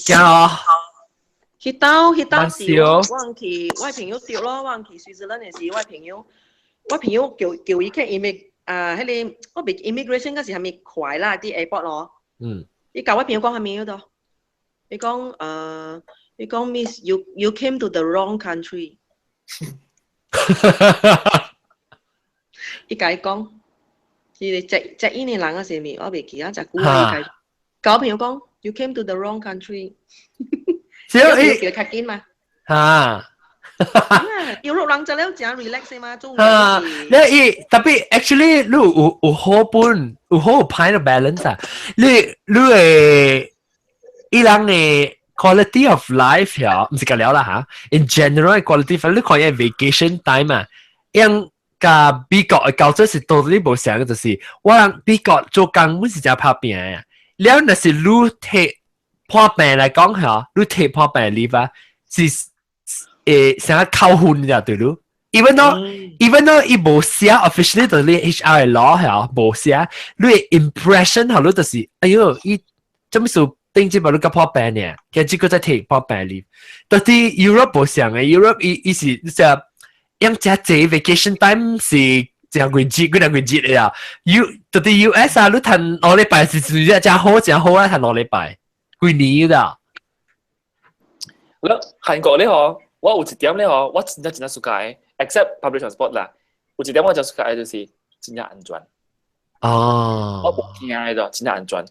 驚哦。彼兜是我去，我朋友著咯，我去瑞士蘭的時，我朋友叫伊去 immig 啊，彼个我袂 immigration 嗰時係咪快啦？佇 airport 咯。伊共我朋友講啥物度？伊講 Miss you came to the wrong country。伊共伊講，是隻隻印尼人啊，是咪？我袂記啊，食久啊，伊共我朋友講，you came to the wrong country。只要伊叫較緊嘛。嚇。要落人就了誠 relax 嘛，做啊，你伊特別 actually 你有好本有好有歹的 balance 啊，你會伊人的 quality of life 呀，毋是個了啦嚇。In general quality of life，你看伊 vacation time 啊，因佮美國的culture 是 totally 無相，就是我人美國做工本是誠拍拚的，了若是你摕破病來講嚇，你摕破病 leave 啊，是會成日扣分咋對囉？ Even though 伊無寫 officially 就你 HR 嘅 law 係無寫，你 impression 係你就是，哎喲，伊做咩事頂這把你甲破病呢？其實這個在 take 破病 leave。但係 Europe 無像嘅，Europe 伊伊是就用只濟 vacation time 是一個月幾兩個月嘅啊。U 到啲 US 啊，你趁兩禮拜是是真好真好啊，趁兩禮拜幾年啦。我韓國咧嗬，我有一點咧嗬，我真正真正 suka，except public transport 啦。有一點我真 suka 就是真正安全。我無驚嘅就真正安全。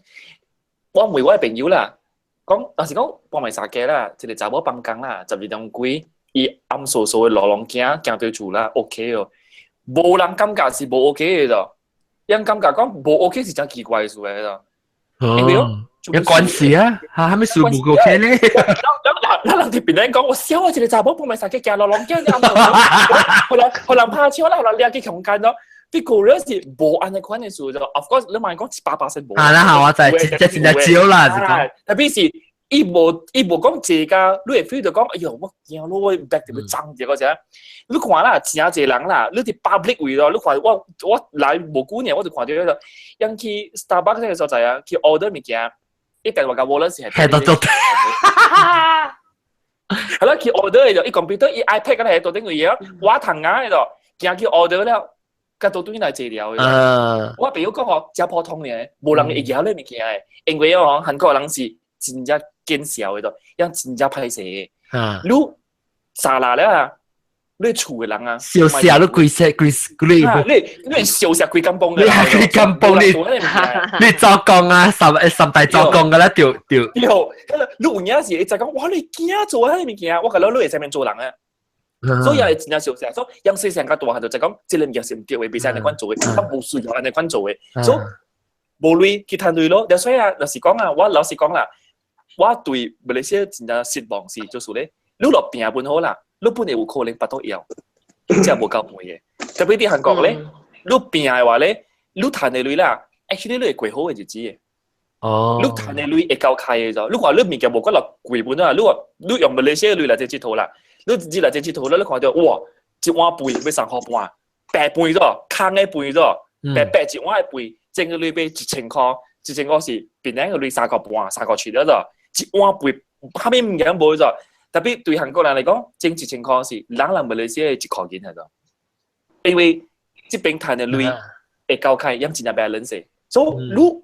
我問我的朋友啦，講，若是講半暝三更啦，一個查某放工啦，12點幾，伊暗趖趖的路攏行行對厝啦，OK 哦，無人感覺是無 OK 的就，人感覺講無 OK 是真奇怪的事來的。因為哦，有關係啊，嚇，係咪數無 OK 咧？咱人佇邊咧講，我笑啊，一個查某半暝三更行路攏行，暗趖趖，予人予人拍笑啦，予人掠去強姦咯。啲個人是無按呢款的事就，of course 你莫講100%無。啊，啦，我知，這真正少啦，是講。特別是伊無伊無講這個，你會 feel 到講，哎喲，我驚咯，我 back 特別髒這個啥？你看啦，真濟人啦，你佇 public 位咯，你看我我來無久呢，我就看到迄個，人去 Starbucks 那個所在啊，去 order 物件，伊電話共 wallet 是係都都。係啦，去 order 就伊 computer 伊 iPad 嗰個喺桌頂位啊，我通啊，喺度，行去 order 了。甲倒轉來坐了。我朋友講吼，誠普通爾，無人會曉咧物件的，因為哦，韓國人是真正見笑的，樣真正歹勢的。你查啦了啊，你厝的人啊，笑死你規世規規你你笑死規間房你係規間房你你做工啊，三三大做工噶啦，對對。對，你有影是會知講，哇！你驚做彼個物件，我覺得你會使免做人啊。所以也真正相像，所以養細細較大漢就就講，這個物件是毋對的，袂使按呢款做的，咱無需要按呢款做的，所以無鐳去趁鐳咯。所以啊，若是講啊，我老實講啦，我對馬來西亞真正失望是，就是咧，你若拼本好啦，你本來有可能腹肚枵，這無夠飯的。特別佇韓國咧，你拼的話咧，你趁的鐳啦，actually 你會過好的日子的。你趁的鐳會夠開的就，你看你物件無夠落貴本啊，你話你用馬來西亞鐳來這佚佗啦。你自來這佚佗，你看到哇，一碗飯欲三箍半，白飯咗，空的飯咗，白白一碗的飯，整個鐳買1000箍，1000箍是檳榔個鐳3箍半，3箍七了咗，一碗飯啥物物件無咗。特別對韓國人來講，整1000箍是人人馬來西亞1箍銀係咗，因為這邊趁的鐳會夠開，樣真正 balance。所以你有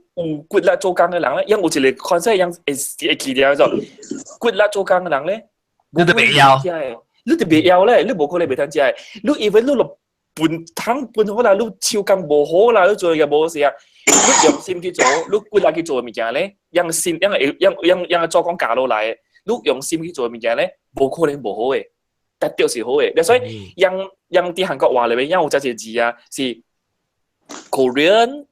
骨力做工的人咧，樣有一個 concept 樣會會記得咗，骨力做工的人咧。你都袂曉，你就袂曉咧，你無可能袂通食的。你 even 你落笨湯笨好啦，你手工無好啦，你做嘢無事啊。你用心去做，你骨力去做的物件咧，用心，用用用用做工教落來的，你用心去做的物件咧，無可能無好的，絕對是好的。所以，用用佇韓國話裏面，用有這一個字啊，是 Korean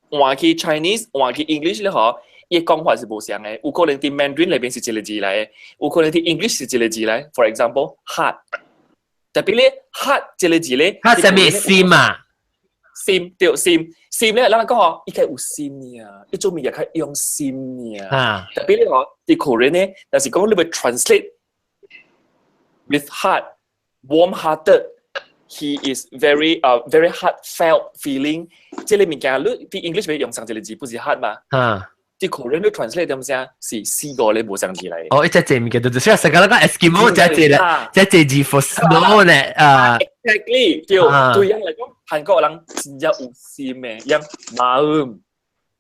換去 Chinese 換去 English 咧，嗬。伊講法是無相的，有可能佇 Mandarin 內邊是一個字來的，有可能佇 English 是一個字來。For example, heart，特別咧 heart 這個字咧， heart 啥物心啊？心對心心咧，咱講吼，伊較有心爾，伊做物件較用心爾。特別咧吼，佇 Korean 咧，若是講你欲 translate with heart, warm-hearted, he is very very heartfelt feeling。這個物件你佇 English 欲用上一個字，不是 heart 嘛？啲 Korean 你 translate 點聲是四個咧無相字嚟。哦，一隻字物件就是成個那個 Eskimo 隻字咧，隻字字 for snow 咧啊。 Exactly，對，對人嚟講，韓國人真正有心的，樣마음、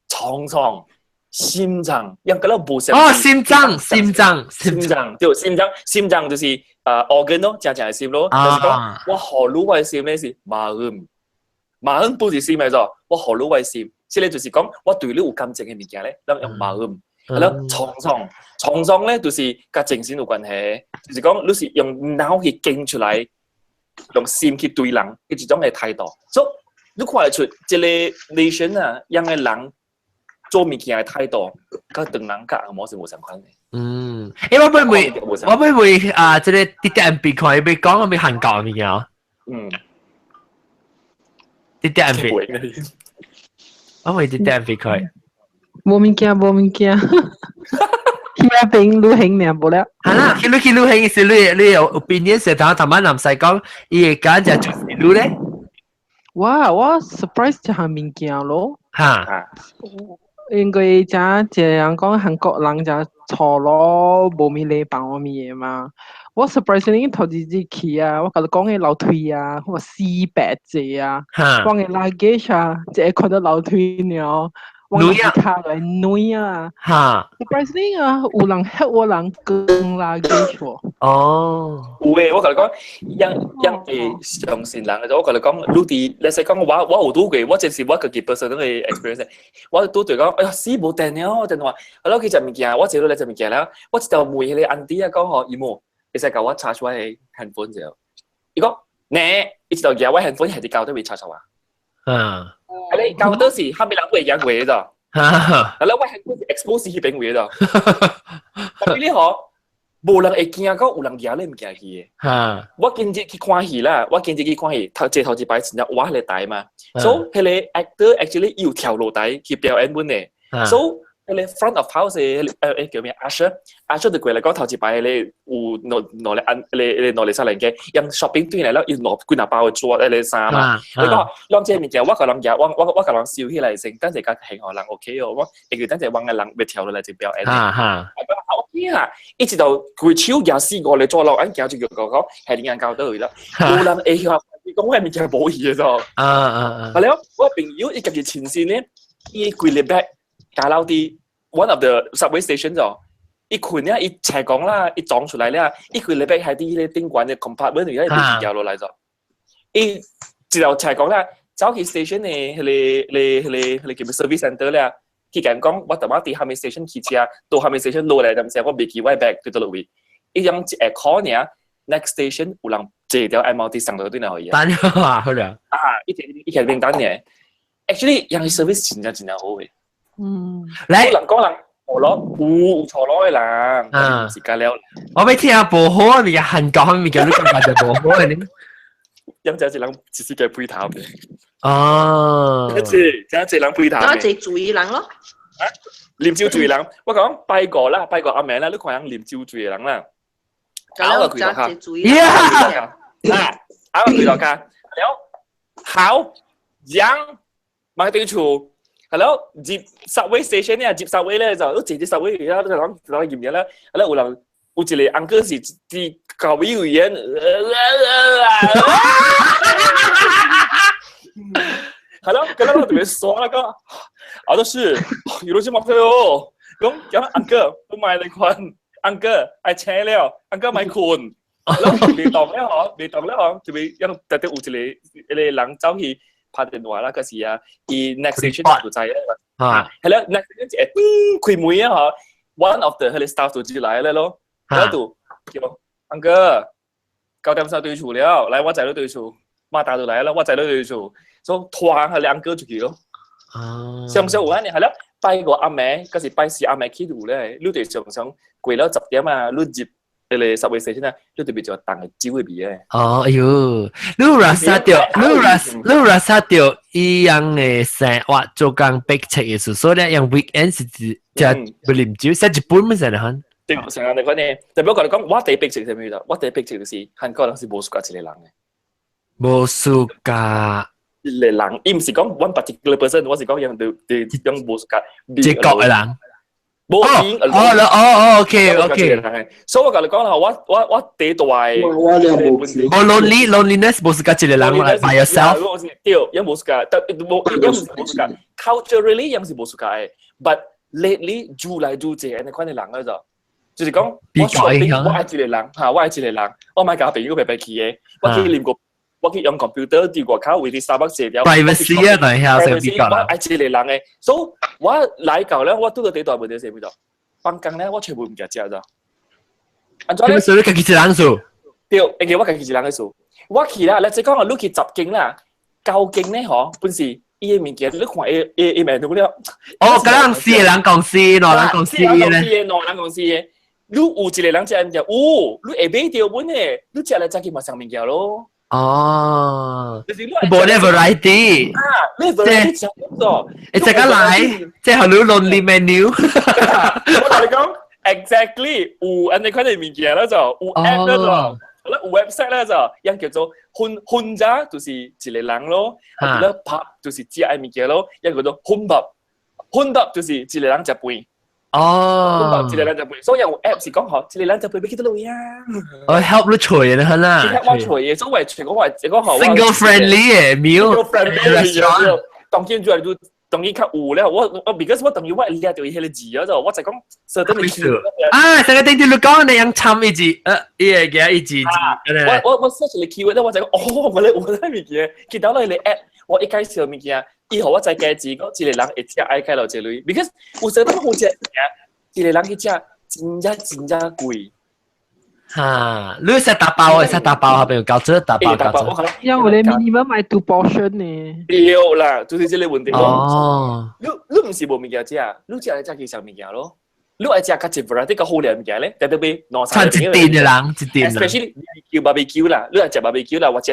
정성、心臟，樣覺得無相。哦，心臟，心臟，心臟，對，心臟，心臟就是organ 咯，正正係心咯。就是講我予你我的心咧是마음，마음不是心嚟咗，我予你我的心。這個就是講，我對你有感情的物件咧，咱用마음。係咯，정성，정성咧就是佮精神有關係，就是講你是用腦去經出來，用心去對人，一種的態度。所以你看得出這個 nation 啊，樣的人做物件的態度，佮唐人佮紅毛是無相款的。嗯，欸，我欲問，我欲問啊，這個啲啲 M B 看，欲講欲韓國物件。啲啲 M B。我會啲啲 M B 看。無物件，無物件。去一邊旅行呢，無了。係啦，去旅去旅行是你有 opinion 是頭頭晚唔使講，伊會揀就就是旅咧。哇，我 surprise 這項物件咯。哈。因為這這人講韓國人這錯咯，無物禮包物的嘛。我 surprisingly 頭一日去啊，我共你講的樓梯啊，我400隻啊，我的 luggage 啊，一個看到樓梯爾，我卡來軟啊。surprisingly 啊，有人 help 我人扛 luggage 喎。哦。有誒，我共你講，樣樣會相信人嘅，我共你講，你佇，你使講我有拄過，我這是我家己 personal 嘅 experience。我拄對講，哎呀，死無電了，電話，我去食物件，我坐落來食物件了，我一條問彼個 auntie 啊講吼，姨母，會使共我 charge 我的 handphone 者。伊講，呢，伊一條舉我 handphone 係佇高頭位 charge 我。啊你高頭是啥物人會行過的咋？啊你我 handphone 是 expose 彼邊位的。但是你吼，無人會驚講有人舉你物件去的。我今日去看戲啦，我今日去看戲，頭這頭一擺真正我彼個台嘛，所以彼個 actor actually 伊有跳落台去表演本的，所以彼個 front of house 的叫咩 usher，usher 就過來講頭一擺彼個有攞攞嚟按，彼個攞嚟啥來嘅，用 shopping 對來了，伊攞幾若包的紙彼個衫嘛，你講攏這物件我共人舉，我共人收起來先，等陣較還予人 OK 哦，我會記等陣阮的人欲跳落來就表演。啊 OK 啊，一直到規手舉四五個紙落，按行就叫講講係人交倒去啦，無人會曉講我物件無去的咗。係了，我朋友伊家己親身呢，伊規個 bag 加落佇 one of the subway station 咗，伊困了，伊斜講啦，伊撞出來了，伊規個 bag 係佇彼個頂懸的 compartment 裡面被掉落來咗。伊一路斜講啦，走去 station 的彼個叫咩 service center 了，佢共講我頭仔佇啥物 station 起車，到啥物 station 落來，但是我袂記我 bag 佇佗落位。伊用一個 call 爾，next station 有人坐條 MRT 送到對來予伊。等啊，好了。啊，伊前邊等爾。Actually，人 service 真正真正好的。來，人講人錯咯，有錯咯的人，是甲了。我欲聽無好啊，物件韓國物件你感覺就無好的呢？因這是人一時嘅配頭。哦。這這人配頭。那這醉人咯。啊，啉酒醉人，我講拜過啦，拜過阿明啦，你看人啉酒醉的人啦。拗個開落卡。啊，拗個開落卡，了，好，樣，買對厝。係咯，入 subway station 咧，入 subway 咧就都坐啲 subway 而家都講講入嘢啦。係咯，有人有一個 uncle 是佇搞語言，係咯，咁我特別爽啦，講，啊都是，이러지마세요。講講 uncle 不買你款，uncle 愛請了，uncle 莫睏。然後未當了嗬，未當了嗬，就會用特別有一個人走去拍電話啦，嗰時啊，伊 next station 就知啦。啊，係啦，next station 一開門啊嗬，one of the 彼個 staff 就進來了咯，嗰度叫 uncle 9點三對厝了，來我載你對厝，馬達就來了，我載你對厝，所以拖彼個 uncle 出去咯。常常有按呢係啦，拜五暗暝，嗰時拜四暗暝去有咧，你就常常過了10點啊，你入彼個 subway station 啊，你特別就當個酒的味咧。哦，哎喲，你有 rasa 著，你有 rasa 著伊樣的生活做工逼切的事，所以咧，用 weekend 是指就不啉酒，說日本乜事咧？對，成日你講呢，特別我共你講，我第一逼切係咩啦？我第一逼切就是韓國人是無 suka 一個人的。無 suka 一個人，伊毋是講 one particular person，我是講樣對對樣無 suka 一國的人。無哦哦哦，OK OK。所以我共你講啦，我第大我了無無 lonely loneliness 無 suka 一個人 by yourself。對，樣無 suka，但無樣毋是無 suka，culturally 樣是無 suka 的，but lately 愈來愈濟按呢款的人了就，就是講我 shopping 我愛一個人，哈，我愛一個人，我莫共朋友排排去的，我去啉個。我去用 computer 佇外口為佇 Starbucks 坐了。 privacy 啊，等下先比較我愛一個人的，所以我來到咧，我拄到第大問題是啥物？放工咧，我全部毋食食咋。按怎咧？所以你家己一人做？對，因為我家己一人去做。我去啦，你即講啊，你去10間啦，9間咧嗬，本是伊的物件，你看伊伊伊面圖了。哦，嗰人四個人公司，兩人公司咧。兩人公司的，你有一個人食物件，有，你會買著本的，你食來食去嘛相物件咯。哦，無咧 variety 啊，你 variety 食咗，會食個來，這係你 lonely menu。我同你講， Exactly，有按呢款的物件啦就，有 app 啦就，啦有 website 啦就，樣叫做混混家就是一個人咯，啊，咧拍就是食的物件咯，樣叫做混合，混合就是一個人食飯。哦，一個人食飯，所以有 app 是講吼，一個人食飯欲去佗位啊？哦，help 你揣的啦。 help 我揣的，所以揣講話，這個吼 single friendly 的 meal ，single friendly restaurant，當然就係都。當然較有了，我 because 我當然我會掠著伊彼个字啊，就我就講 certain 的啊，上個頂啲你講你用參一字，伊會記一字字。我 search 個 keyword 咧，我就講哦，我咧有咧物件，見到咧個 app，我一介紹物件，伊予我知價錢，講一個人會食愛開落一類，because 有時當好食物件，一個人去食真正真正貴。哈，你食打包，食打包，後邊有搞這打包搞這。因為你 minimum 買 two portion 呢。對啦，就是這個問題。哦。你毋是無物件食，你食來食去啥物件咯？你愛食較濟 variety 較好料物件咧，特別兩三一店的人，一店。 Especially barbecue 啦，你愛食 barbecue 啦，或者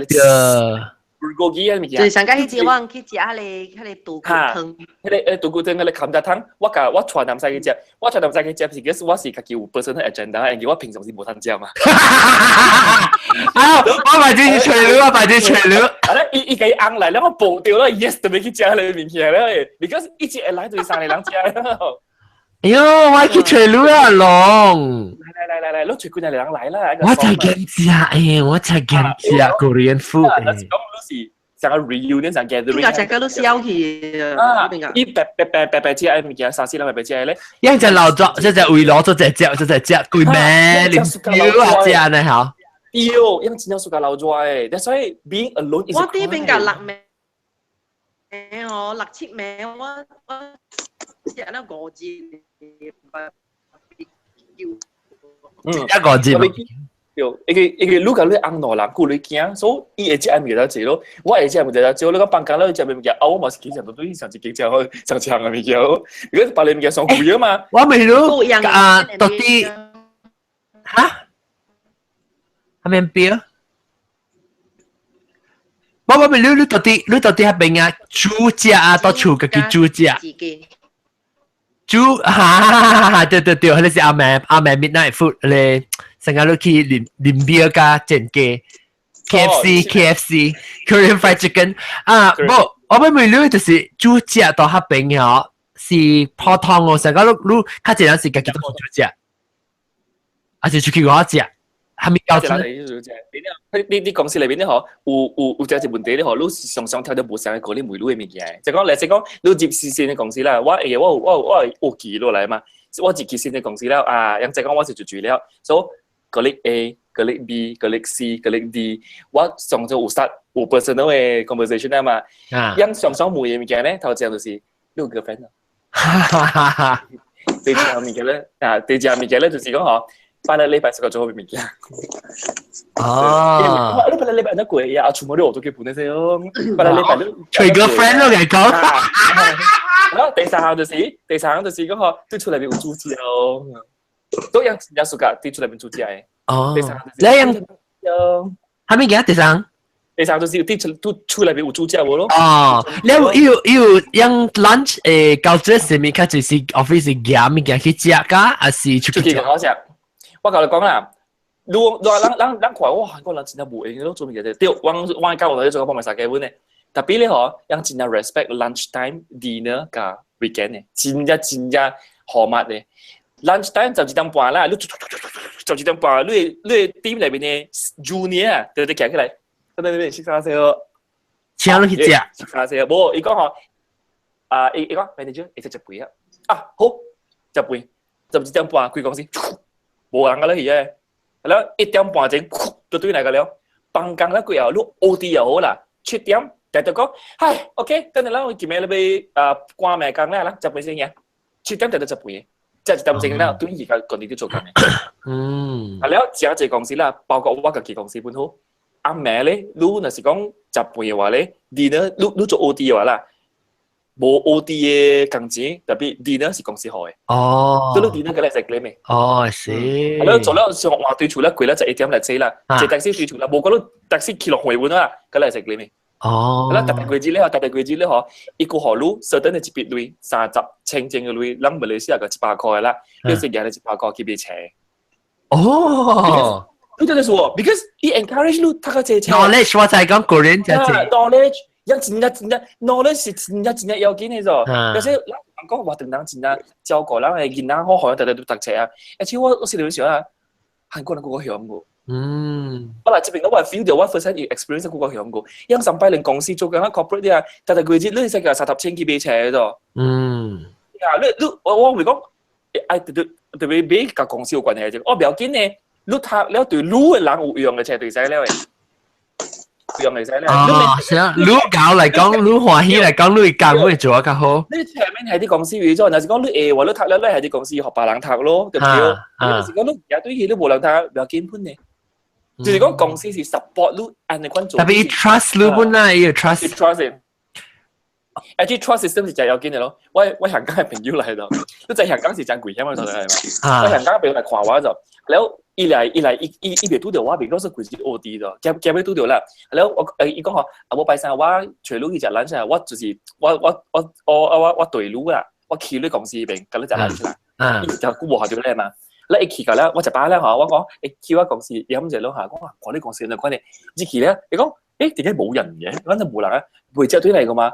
bulgogi 啊物件。就是上個彼次我去食彼個豬骨湯。彼個豬骨湯，彼個감자탕，我共我帶男婿去食，我帶男婿去食是其實我是家己有 personal agenda，因為我平常時無通食嘛。啊！我擺啲揣你，我擺啲揣你。啊咧，伊伊共伊翁來，了我報掉了，yes，特別去食彼个物件咧，because 一直會來就是三個人食。哎喲，我去揣你啊，龍！來來來來，你揣幾個人來啦？我才驚食，哎，我才驚食 Korean food。那是講你是像個 reunion，像 gathering。邊個食個都消去啊！伊白白白白白食的物件，三四人白白食的咧。一隻老作，一隻為攞咗隻隻，一隻隻貴咩？連表啊食呢嚇。對，因為真正 suka 老熱的，that's why being alone is 我這邊個六名哦，六七名，我食了五隻。一個字。對，因為因為你共你翁兩人顧你驚，所以伊會食的物件較濟咯。我會食的物件較少，你講放工了食的物件，啊，我嘛是經常都對上一間食好上一項的物件。如果別个物件上貴啊嘛。我未รู้啊，到底哈？係咪表？我未你到底係邊啊？煮食啊，到厝家己煮食。煮哈哈哈！對對對，彼个是阿妹阿妹 midnight food 咧，成日都去啉啉啤加煎雞，KFC KFC Korean fried chicken 啊！無，我欲問你就是煮食到彼邊哦，是普通哦，成個你你較濟人是家己煮食，還是出去外食？係咪搞錯？你公司內面咧嗬，有有一個問題咧嗬，你常常聽著無相的個人問你的物件，就講來說講，你入新新的公司啦，我會我有記落來嘛，我入去新的公司了啊，樣就講我是住住了，所以 colleague A、colleague B、colleague C、colleague D，我常常有 start 有 personal 的 conversation 啊嘛，樣常常問的物件咧，頭先就是你有 girlfriend 啊？哈哈哈！第二項物件咧，啊，第二項物件咧就是講嗬。拜六禮拜食個做好物件。哦。你拜六禮拜按怎過呀？全部都我做佢盤的先。拜六禮拜都。揣 girlfriend 咯，嚟講。然後第三項就是，第三項就是講嗬，對厝內面有煮食哦。都樣真正 suka 對厝內面煮食的。哦。第三項就是。你樣。啥物件？第三。第三就是對厝對厝內面有煮食無咯。哦，你有有有用 lunch 交這是物較就是 office 夾物件去食㗎，還是出去食？好食。我共你講啦，如果咱咱咱看哇，韓國人真正無閒咯，做物件對，我教我做個幫埋三家阮的，特別咧嗬，人真正 respect lunch time、dinner 佮 weekend 的，真正真正好密的。lunch time 11點半啦，你11點半，你 team 內面的 junior 啊，就得行起來，在那邊食啥先哦？請你去食，食啥先？無，伊講吼，啊，伊伊講 manager 會使食飯啊，啊好，食飯，11點半開公司。無人個咧去個，了1點半鐘就對來個了，放工了過後，你 OT 又好啦，7點，就就講，唉，OK，等陣啦，我今日欲啊關暝工啦，啦，食飯先呀，7點就就食飯，食一點鐘了，對而家嗰啲都做工的。啊了，誠濟公司啦，包括我家己公司本好，暗暝咧，你若是講食飯的話咧，dinner 你你做 OT 的話啦，無 OT 的工錢，特別 dinner 是公司予的。哦。所以你 dinner 個咧會使 claim 的。哦，是。啊，你做了上換對厝咧，過了11點來坐啦，坐 taxi 對厝啦，無講你 taxi 去落回本啦，個咧會使 claim 的。哦。啦，特別季節咧，特別季節咧，嗬，一個河路設定係一筆鐳，30千正嘅鐳，咱馬來西亞個100塊啦，你食嘢你100塊去買車。哦。你真係說，because 伊 encourage 你讀個這冊。 knowledge 我就係講個人就係 knowledge，一真正真正 knowledge 是真正真正要緊嘅啫。有些人講話，當人真正照顧人嘅囡仔，好好樣特別都讀冊啊。而且我細陣時啊，韓國人個個曉無。我來這邊我 feel 到我 first hand experience 個個曉無。因上擺連公司做緊 corporate 啲啊，特特季節你使個30千去買車咗。啊，你我會講，哎，特別特別買佮公司有關係啫。我不要緊呢。你讀了對你嘅人有用嘅車對使了嘅，用會使了。哦，是啊，你教嚟講，你歡喜嚟講，你教會做得較好。你前面係啲公司為咗，若是講你會話你讀了，你係啲公司予別人讀咯，對唔對？若是講你而家對佢你無人讀，不要緊本呢。就是講公司是 support 你按呢款做。特別 trust 你本啦，伊 trust。 trust。actually trust system 是真要緊嘅咯。我香港嘅朋友來咗，你在香港是真危險嘅所在嘛。我香港嘅朋友來看我就，了伊來伊來伊伊伊袂拄著我，別講說規日 OD 咗，夾夾欲拄著啦。了我伊講吼，啊無拜三我揣你去食 lunch 啊，我就是我對你啦，我去你公司邊，佮你食 lunch 啦。伊就久無學著咧嘛。咧一去到咧，我食飽咧吼，我講去我公司，伊諗住咯嚇，講話看你公司有關係，一去咧，伊講點解無人嘅？反正無人啊，袂接對來個嘛。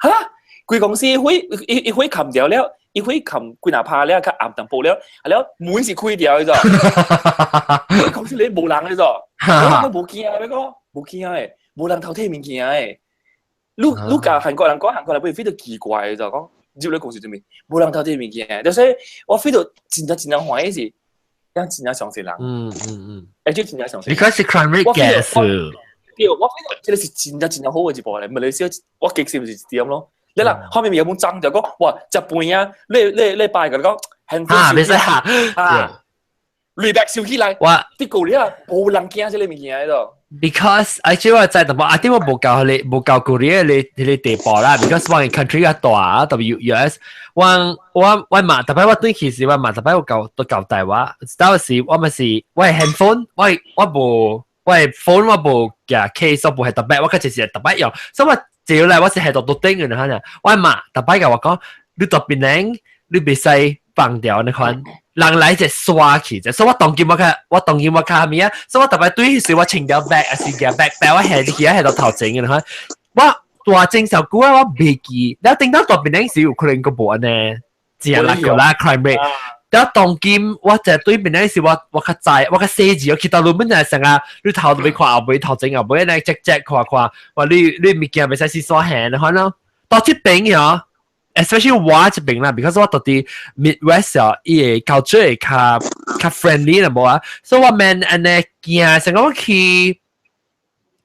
哈！規公司火伊火冚掉了，伊火冚幾若拍了，較暗淡薄了，了門是開掉的啫。公司裡無人的啫，我無驚，你講無驚的，無人偷摕物件的。你共韓國人講，韓國人會 feel 到奇怪的就講入你公司做咩？無人偷摕物件，就是我 feel 到真正真正歡喜是，人真正相信人。就真正相信。你講是 crime rate 嘅數。對，我 feel 到這個是真正真正好嘅一步咧。馬來西亞我激是毋是點咯？你啦，後面有本章就講，哇，食飯啊，你拜個你講，啊，袂使嚇，啊，雷白燒起來，我啲舊年啊，無人驚這個物件喺度。 Because actually 我知淡薄，啊啲我無夠你無夠舊年你你地步啦，because 我 country 較大，特別 US，我嘛特別我對其實我嘛特別我夠都夠大話，當時我咪是我係 handphone，我無我係 phone 我無夾 case，我無係特別，我較就是特別用，所以我只要嚟我是係度讀頂嘅，你看我嘛特別共我講，你特別靚，你袂使放掉你看。人來就刷去啫，所以我當今我較我當今我較咩啊？所以我特別對時我穿條 bag 還是件 backpack，我係去喺度頭前嘅，你看我大正小久啊，我袂記，了頂到大邊陣時有可能個無呢，真係啦個啦 crime rate。了當今我就對邊陣時我較知，我較細緻，我去到路邊就成啊，你頭都欲看後尾，頭前後尾，來 check check 看看，話你物件袂使死煞行，你看咯。到這邊呀。especially 我這邊啦，because 我到佇 Midwest 啊，伊個culture 會較較 friendly 啦無啊，所以我免按呢驚，像我去，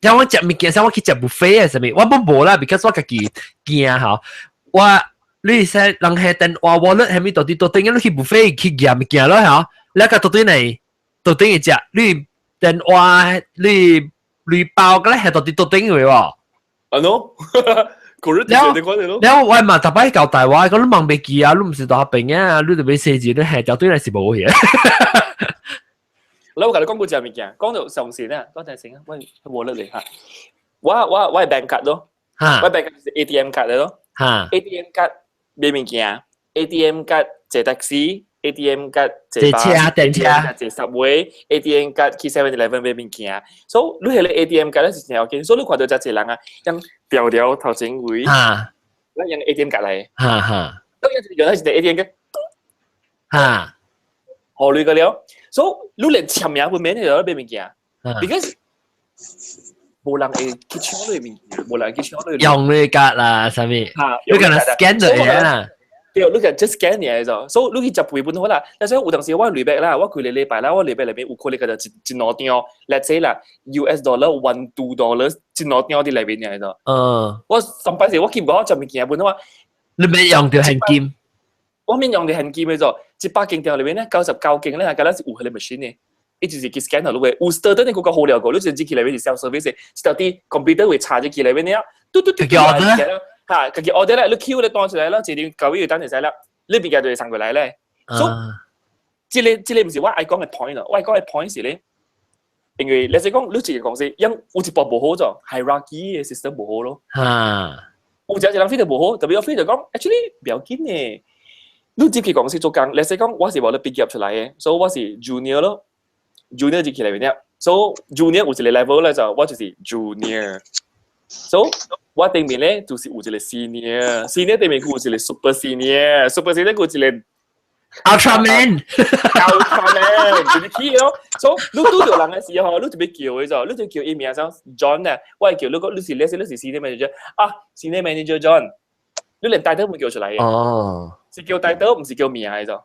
像我食物件，像我去食 buffet 啊啥物，我本無啦，because 我家己驚吼，我你說人係電話 wallet 係咪到底到頂你去 buffet 去夾物件咯吼，你個到底嚟到頂會食，你電話你鐳包個咧係到底到頂嘅喎。啊 no？了了，我嘛逐擺交代我，講你問袂記啊，你毋是大學病啊，你就欲寫字，你下條對來是無去。我共你講過一物件，講到上線啊，講陣先啊，我我嚟嚇，我係 bank 卡咯，我 bank 卡是 ATM 卡嚟咯，ATM 卡買物件，ATM 卡坐 taxi，ATM 卡坐車電車，坐 subway，ATM 卡去 7-Eleven 買物件，所以你彼个 ATM 卡咧是真要緊，所以你看到遮濟人啊，用條條頭前位，咱用 ATM 卡來，當然原來是 ATM 卡，予你個了，所以你連簽名都免去買物件，because 無人會去搶你物件，無人去搶你。用你卡啦，啥物？你可能 scan 就會啦。對，你個 just scan 爾啫，所以你去食飯本好啦。但是有當時我鐳白啦，我規個禮拜啦，我禮拜內面有可能個就一兩張，let's say 啦，US dollar one two dollar 一兩張佇內面爾啫。我上擺時我去唔講食物件本話，你免用著現金。我免用著現金的啫，100間店內面咧，99間咧，係敢若是有彼个 machine 的。伊就是去 scan 落去，有 certain 的閣較好了個，你就入去內面是 self service，一條啲 computer 會插入去內面了，嘟嘟嘟嘟，嚇，家己 order 咧，你 queue 咧單出來啦，一張交易單就使啦，你物件就會送過來咧。所以，這個毋是我愛講的 point 咯，我愛講的 point 是咧，因為你是講你一個公司，因有一步無好咗，hierarchy 嘅 system 無好咯。有一個人 feel 到無好，特別我 feel 到講，actually 不要緊嘅。你入去公司做工，你是講我是無咧畢業出來嘅，所以我是 junior 咯，junior 入去裏面，所以 junior 有一個 level 咧就我就是 junior。So 我頂面咧就是有一個 senior，senior 頂面佢有一個 super senior，super senior 佢有一個 Ultraman。 Ultraman 就是起咯。所以你拄著人嘅時候，你就欲叫伊就，你就叫伊名聲 John 啊，我會叫你講你是你是你是 senior manager 啊，senior manager John，你連 title 冇叫出來嘅。是叫 title，唔是叫名嘅就。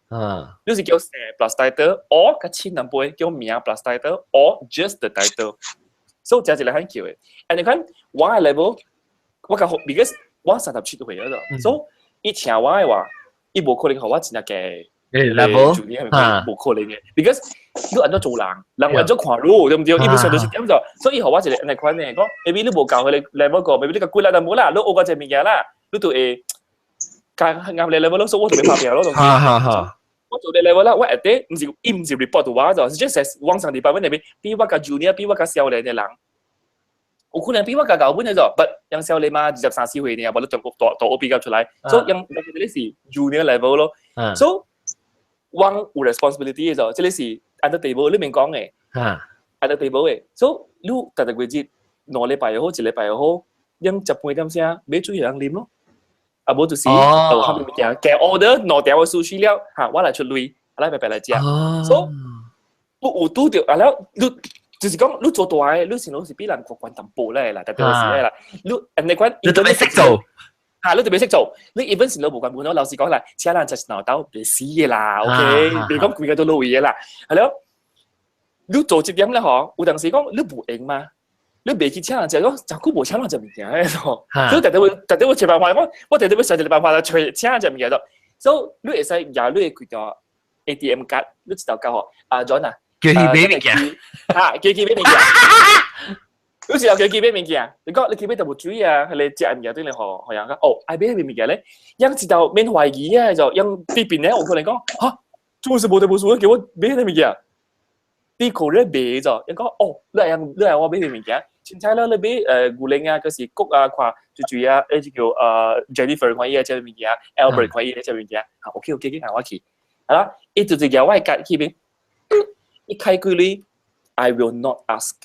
你是叫姓 plus title，or 較淺淡薄叫名 plus title，or just the title。所以這一個很叫嘅。And 你看我嘅 level，我較好，because 我37歲咗就，所以伊請我嘅話，伊無可能予我真正嘅 level 主任無可能嘅，because 你按怎做人，人按怎看你，對唔對？伊無上到是點就，所以予我一個按呢款嘅，講 maybe 你無夠彼个 level 個，maybe 你較貴啦，但無啦，你學過這物件啦，你就會較啱你 level 咯，所以我就欲拍拚咯。哈哈哈。我做你 level 啦，我下底毋是伊毋是 report 到我就，是 just as 往上 department 內邊比我較 junior，比我較少年嘅人，有可能比我較𠢕本嘅就，but 樣少年嘛，23、24歲呢，無你中國大大學比較出來，所以樣這個是 junior level 咯，所以我有 responsibility 嘅就，這個是 under table 你免講嘅，under table 嘅，所以你逐個月節2禮拜又好，一禮拜又好，樣食飯點聲買水人啉咯。啊，無就是哦，後面物件，加 order 兩條嘅壽司了，嚇，我來出鐳，我來白白來食。所以你有拄著啊了，你就是講你做大嘅，你先攏是比人懸淡薄咧啦，特別是咧啦，你人哋款你特別識做，嚇，你特別識做，你 even 是你無關本咯，老實講啦，請人食腦兜袂死嘅啦，OK，別講規個都老位嘅啦，係咯，你做這點咧嗬，有當時講你無閒嘛？你袂去請人食，講真久無請人食物件嘅咯。所以特特會特特會找辦法，我我特特會想一個辦法來揣請人食物件咯。所以你會使舉你的幾張 ATM 卡，你一頭交予阿 John 啊，叫伊買物件，嚇，叫伊買物件。你一頭叫伊買物件，你講你去買淡薄水啊，彼個食物件對你予予人講，哦，愛買彼物件咧，樣一頭免懷疑啊，就樣對邊咧有可能講，嚇，做是無得無數，叫我買彼物件。啲 Korea 賣咗，伊講哦，你係你係我買物件，凊彩啦，你買牛奶啊，嗰是穀啊，看最最啊，就叫Jennifer 看伊個這物件，Albert 看伊個這物件，啊 OK OK，去我去，係啦，伊就直接我的卡去邊，伊開幾鐳，I will not ask。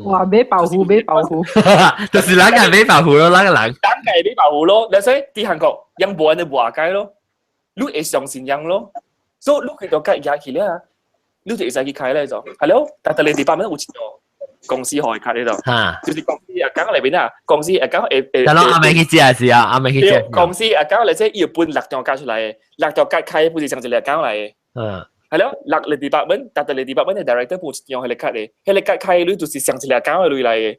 哇！買保護，買保護，就是咱個買保護咯，咱個人。咱個買保護咯，你說佇韓國樣無按呢無下解咯，你會相信樣咯，所以你去到卡舉起了。你就會使去開咧就，係咯，但係你 department 有一個公司予伊卡呢度，就是公司 account 裏邊啊，公司 account 會會。但係阿未去食是啊，阿未去食。公司 account 嚟說，伊有分六張卡出來嘅，六張卡開不是上一個 account 來嘅。係咯，六個 department，但係 department 嘅 director 分一張彼個卡嘅，彼個卡開你就是上一個 account 嘅鐳來嘅。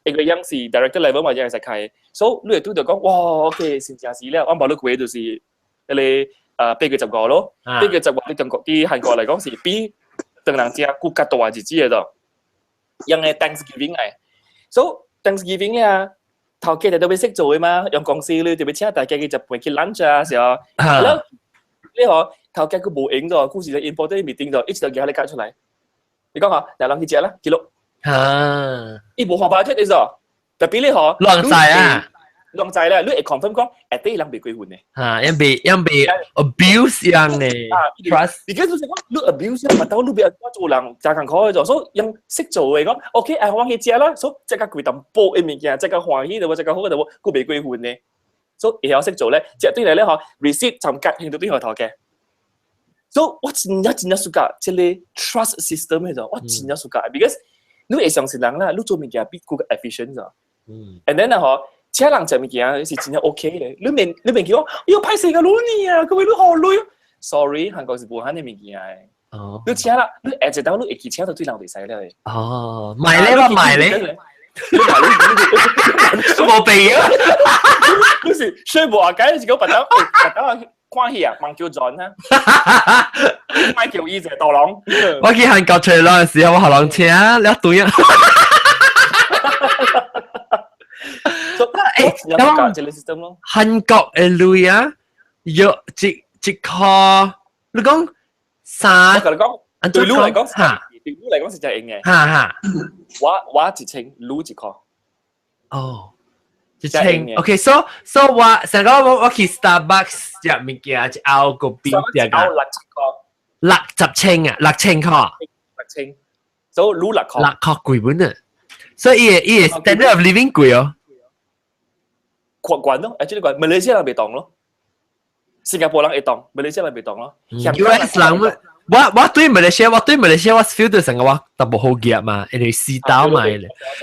一個樣是 director level 嘛，樣會使開，所以你會拄著講，哇，OK，真正是了，我無你過就是彼個8月15咯，八月十五佇中國佇韓國來講是比唐人食閣較大日子的咯，用的 Thanksgiving 來，所以 Thanksgiving 咧啊，頭家就都欲識做的嘛，用公司你特別請大家去食飯去 lunch 啊，是啊，了你嗬頭家閣無閒咗，故事就 important meeting 咗，一直就舉彼個卡出來，你講嗬，來人去食啦，記錄，伊無花 budget 的咗，特別你嗬，亂晒啊！亂在咧，你會 confirm 講，下底人袂過分的。嚇，因被因被 abuse 樣嘅 trust。而家就是講，你 abuse 樣，嘛，到你欲按怎做人，誠艱苦的做，所以用識做的講，OK，哎，我去食啦，所以食較貴淡薄的物件，食較歡喜的無，食較好的無，閣袂過分的。所以會曉識做咧，食對來咧嗬，receipt 參加興都對予頭家。所以我真正真正 suka 這個 trust system 的種，我真正 suka，because 你會相信人啦，你做物件比閣較 efficient 咗。And then 啊嗬。請人食物件是真正 OK 的，你免你免叫我，喲歹勢共你啊，各位你好累。Sorry，韓國是無按呢物件的。你請啦，你下一當你會記請就對人袂使了的。哦，買咧嘛買咧，你買你無病啊！你是衰無啊？解是講別當別當看戲啊，望叫 John 啊，莫叫伊一個大龍。我去韓國揣人的時候，我予人請了對啊。欸，韓國的鐳啊，約一一箍，你講三，我共你講，對你來講，對你嚟講是真用嘅。哈哈。我1千，你1箍。哦，1千。OK，so 我上個我去 Starbucks 食物件，一拗個邊食個。 60箍。60千啊，6000箍。60千，所以你6箍。6箍貴本啊，所以伊個 standard of living 貴哦。貴貴咯，actually 貴，馬來西亞人袂當咯，新加坡人會當，馬來西亞人袂當咯。 US 人我對馬來西亞，我對馬來西亞我 feel 到成個我特別好夾嘛，因為四刀嘛，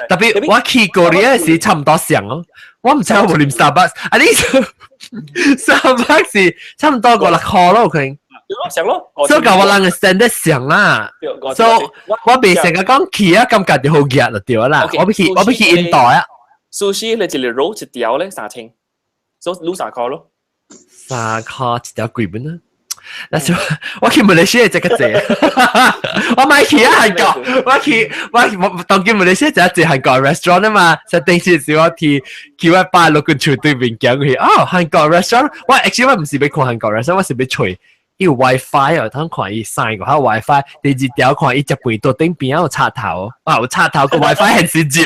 特別我去 Korea 時差唔多上咯，我唔知我冇啉 Starbucks，啊你 Starbucks 是差唔多5、6箍咯，可能。上咯，所以講我人嘅 standard 上啦，所以我未成日講去啊，感覺就好夾就對啦。我欲去印度啊。壽司你一個 roll 一條咧3千，所以滷3箍咯。3箍一條幾蚊啊？那是我去馬來西亞這個濟，我買去啊韓國，我去我我當今馬來西亞就一韓國 restaurant 啊嘛，實定時時我去我爸六個厝對面行去，哦韓國 restaurant，我 actually 我唔是欲看韓國 restaurant，我是欲揣。伊有 WiFi 啊，通看伊三個，還有 WiFi，第二條看伊食飯桌頂邊有插頭，啊有插頭個 WiFi 很直接。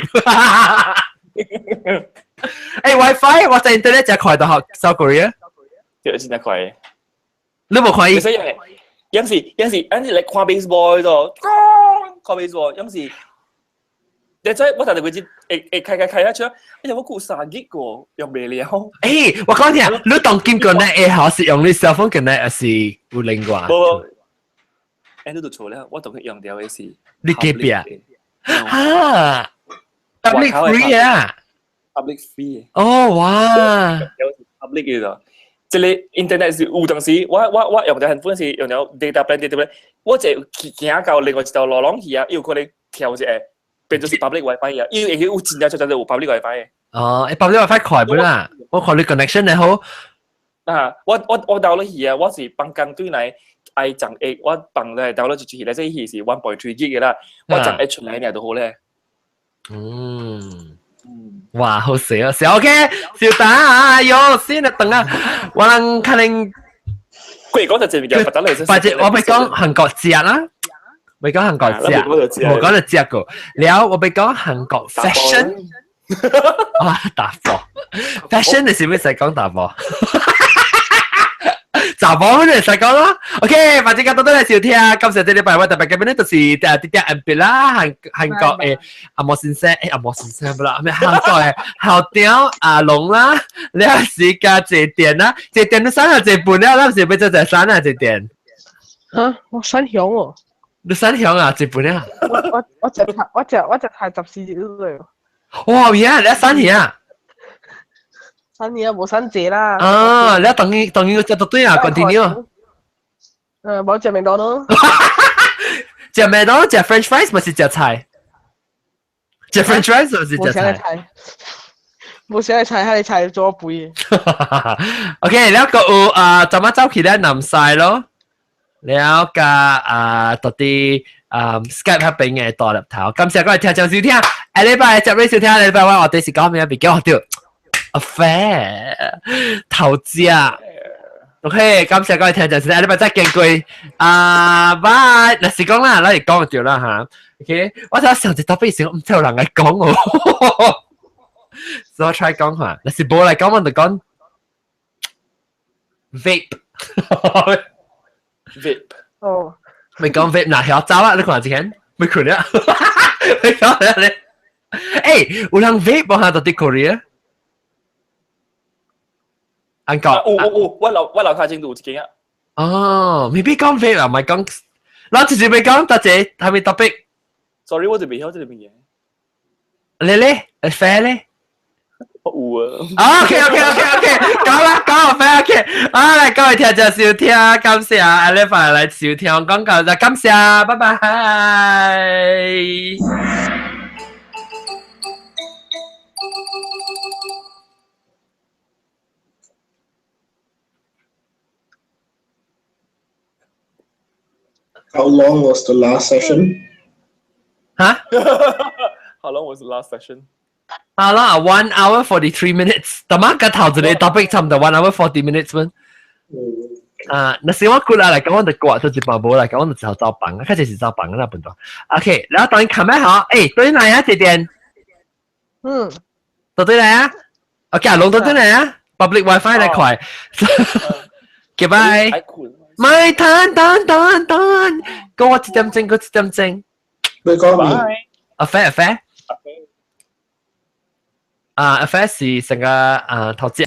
欸 WiFi 我在 internet 真快到學 South Korea，對，真快。你無看伊？有時你看 baseball 就，看 baseball 有時，你知我頭條佢只會開出，哎呀我顧3 G 個用袂了。欸，我講聽，你當今個呢會好是用你 cell phone 個呢，還是有另外？無，欸你都錯了，我當佢用掉的是。你隔壁啊？哈，public free 啊？public free。哦哇！public 嘅就，這個 internet 是有當時，我用咗很本是用咗 data plan data plan，我就行到另外一條路攏去啊，有可能跳一個。變做是 public WiFi 啊，因為有真正真正有 public WiFi 嘅。哦，欸 public WiFi 快不啦？我看你 connection 咧好。啊，我 download 去啊，我是放工對來愛從 A，我放來 download 一出去來，這戲是 1.3 G 嘅啦，我從 A 出來爾就好咧。嗯。哇，好死啊！小 OK，小達喲，先啊，等啊，我人可能。佢講就這邊嘅，或者我咪講韓國食啦。未講韓國食，我講就食過。了我欲講韓國 fashion，啊大波 fashion 你是咪使講大波？查某你使講咯。OK，反正咁多多嚟收聽，感謝這禮拜我特別嘉賓呢，就是啲啲 M B 啦，韓國的阿莫先生，欸阿莫先生不啦，咩韓國的校長阿龍啦，了時間這店啦，這店你刪啊這半了，咱是欲做這刪啊這店。嚇，我三鄉哦。你三鄉啊，這半啊？我食太14日了。哇，呀，你三鄉啊？三年啊，無三謝啦。啊，你當然食到對啊，continue。誒，無食麥當勞。食麥當勞食 French fries 咪是食菜？食 French fries 咪是食菜？無啥菜，係菜做肥。 OK，了個有啊，怎麼走去咧南西咯？了加啊，到底啊 Skype 嗰邊嘅大粒頭，感謝各位聽眾收聽，下禮拜接你收聽，下禮拜我哋是講咩？別叫我掉 affair 投資啊。OK，感謝各位聽眾收聽，下禮拜再見過啊，拜。嗱是講啦，咱是講就啦嚇。OK，我睇上一特別時，唔知有人來講哦。所以我 try 講下，若是無來講，我就講 vape。 vape 哦，咪講 vape 嗱，曉走啊！你看之前未看了，未講了你。欸，有人 vape 無哈？到佇 Korea？韓國有，我樓下前度有一間啊。哦，未必講 vape 啊，唔係講，咱直接欲講，大姐係咪 topic？ Sorry，我就未曉這個物件。你咧？affair 咧？有啊。 OK，講啦，講 affair OK。啊，來各位聽眾收聽，感謝阿禮拜來收聽廣告，就感謝，拜拜。 How long was the last session? Huh? How long was the last session? 好啦，1 hour 43 minutes。大媽個頭一個 topic 差唔多 1 hour 40 minutes 們。啊，若是我過來來講，我就掛做一半無來講，我就一頭走房，較濟是走房啦，本段。OK，然後當然看咩好？誒，對來啊，這邊。到對來啊？OK 啊，攏到對來啊？Public WiFi 來快。Goodbye。唔係，等等等等，過我一點鐘，過一點鐘。你講咩？阿啡阿啡。啊，阿啡是成個啊頭節。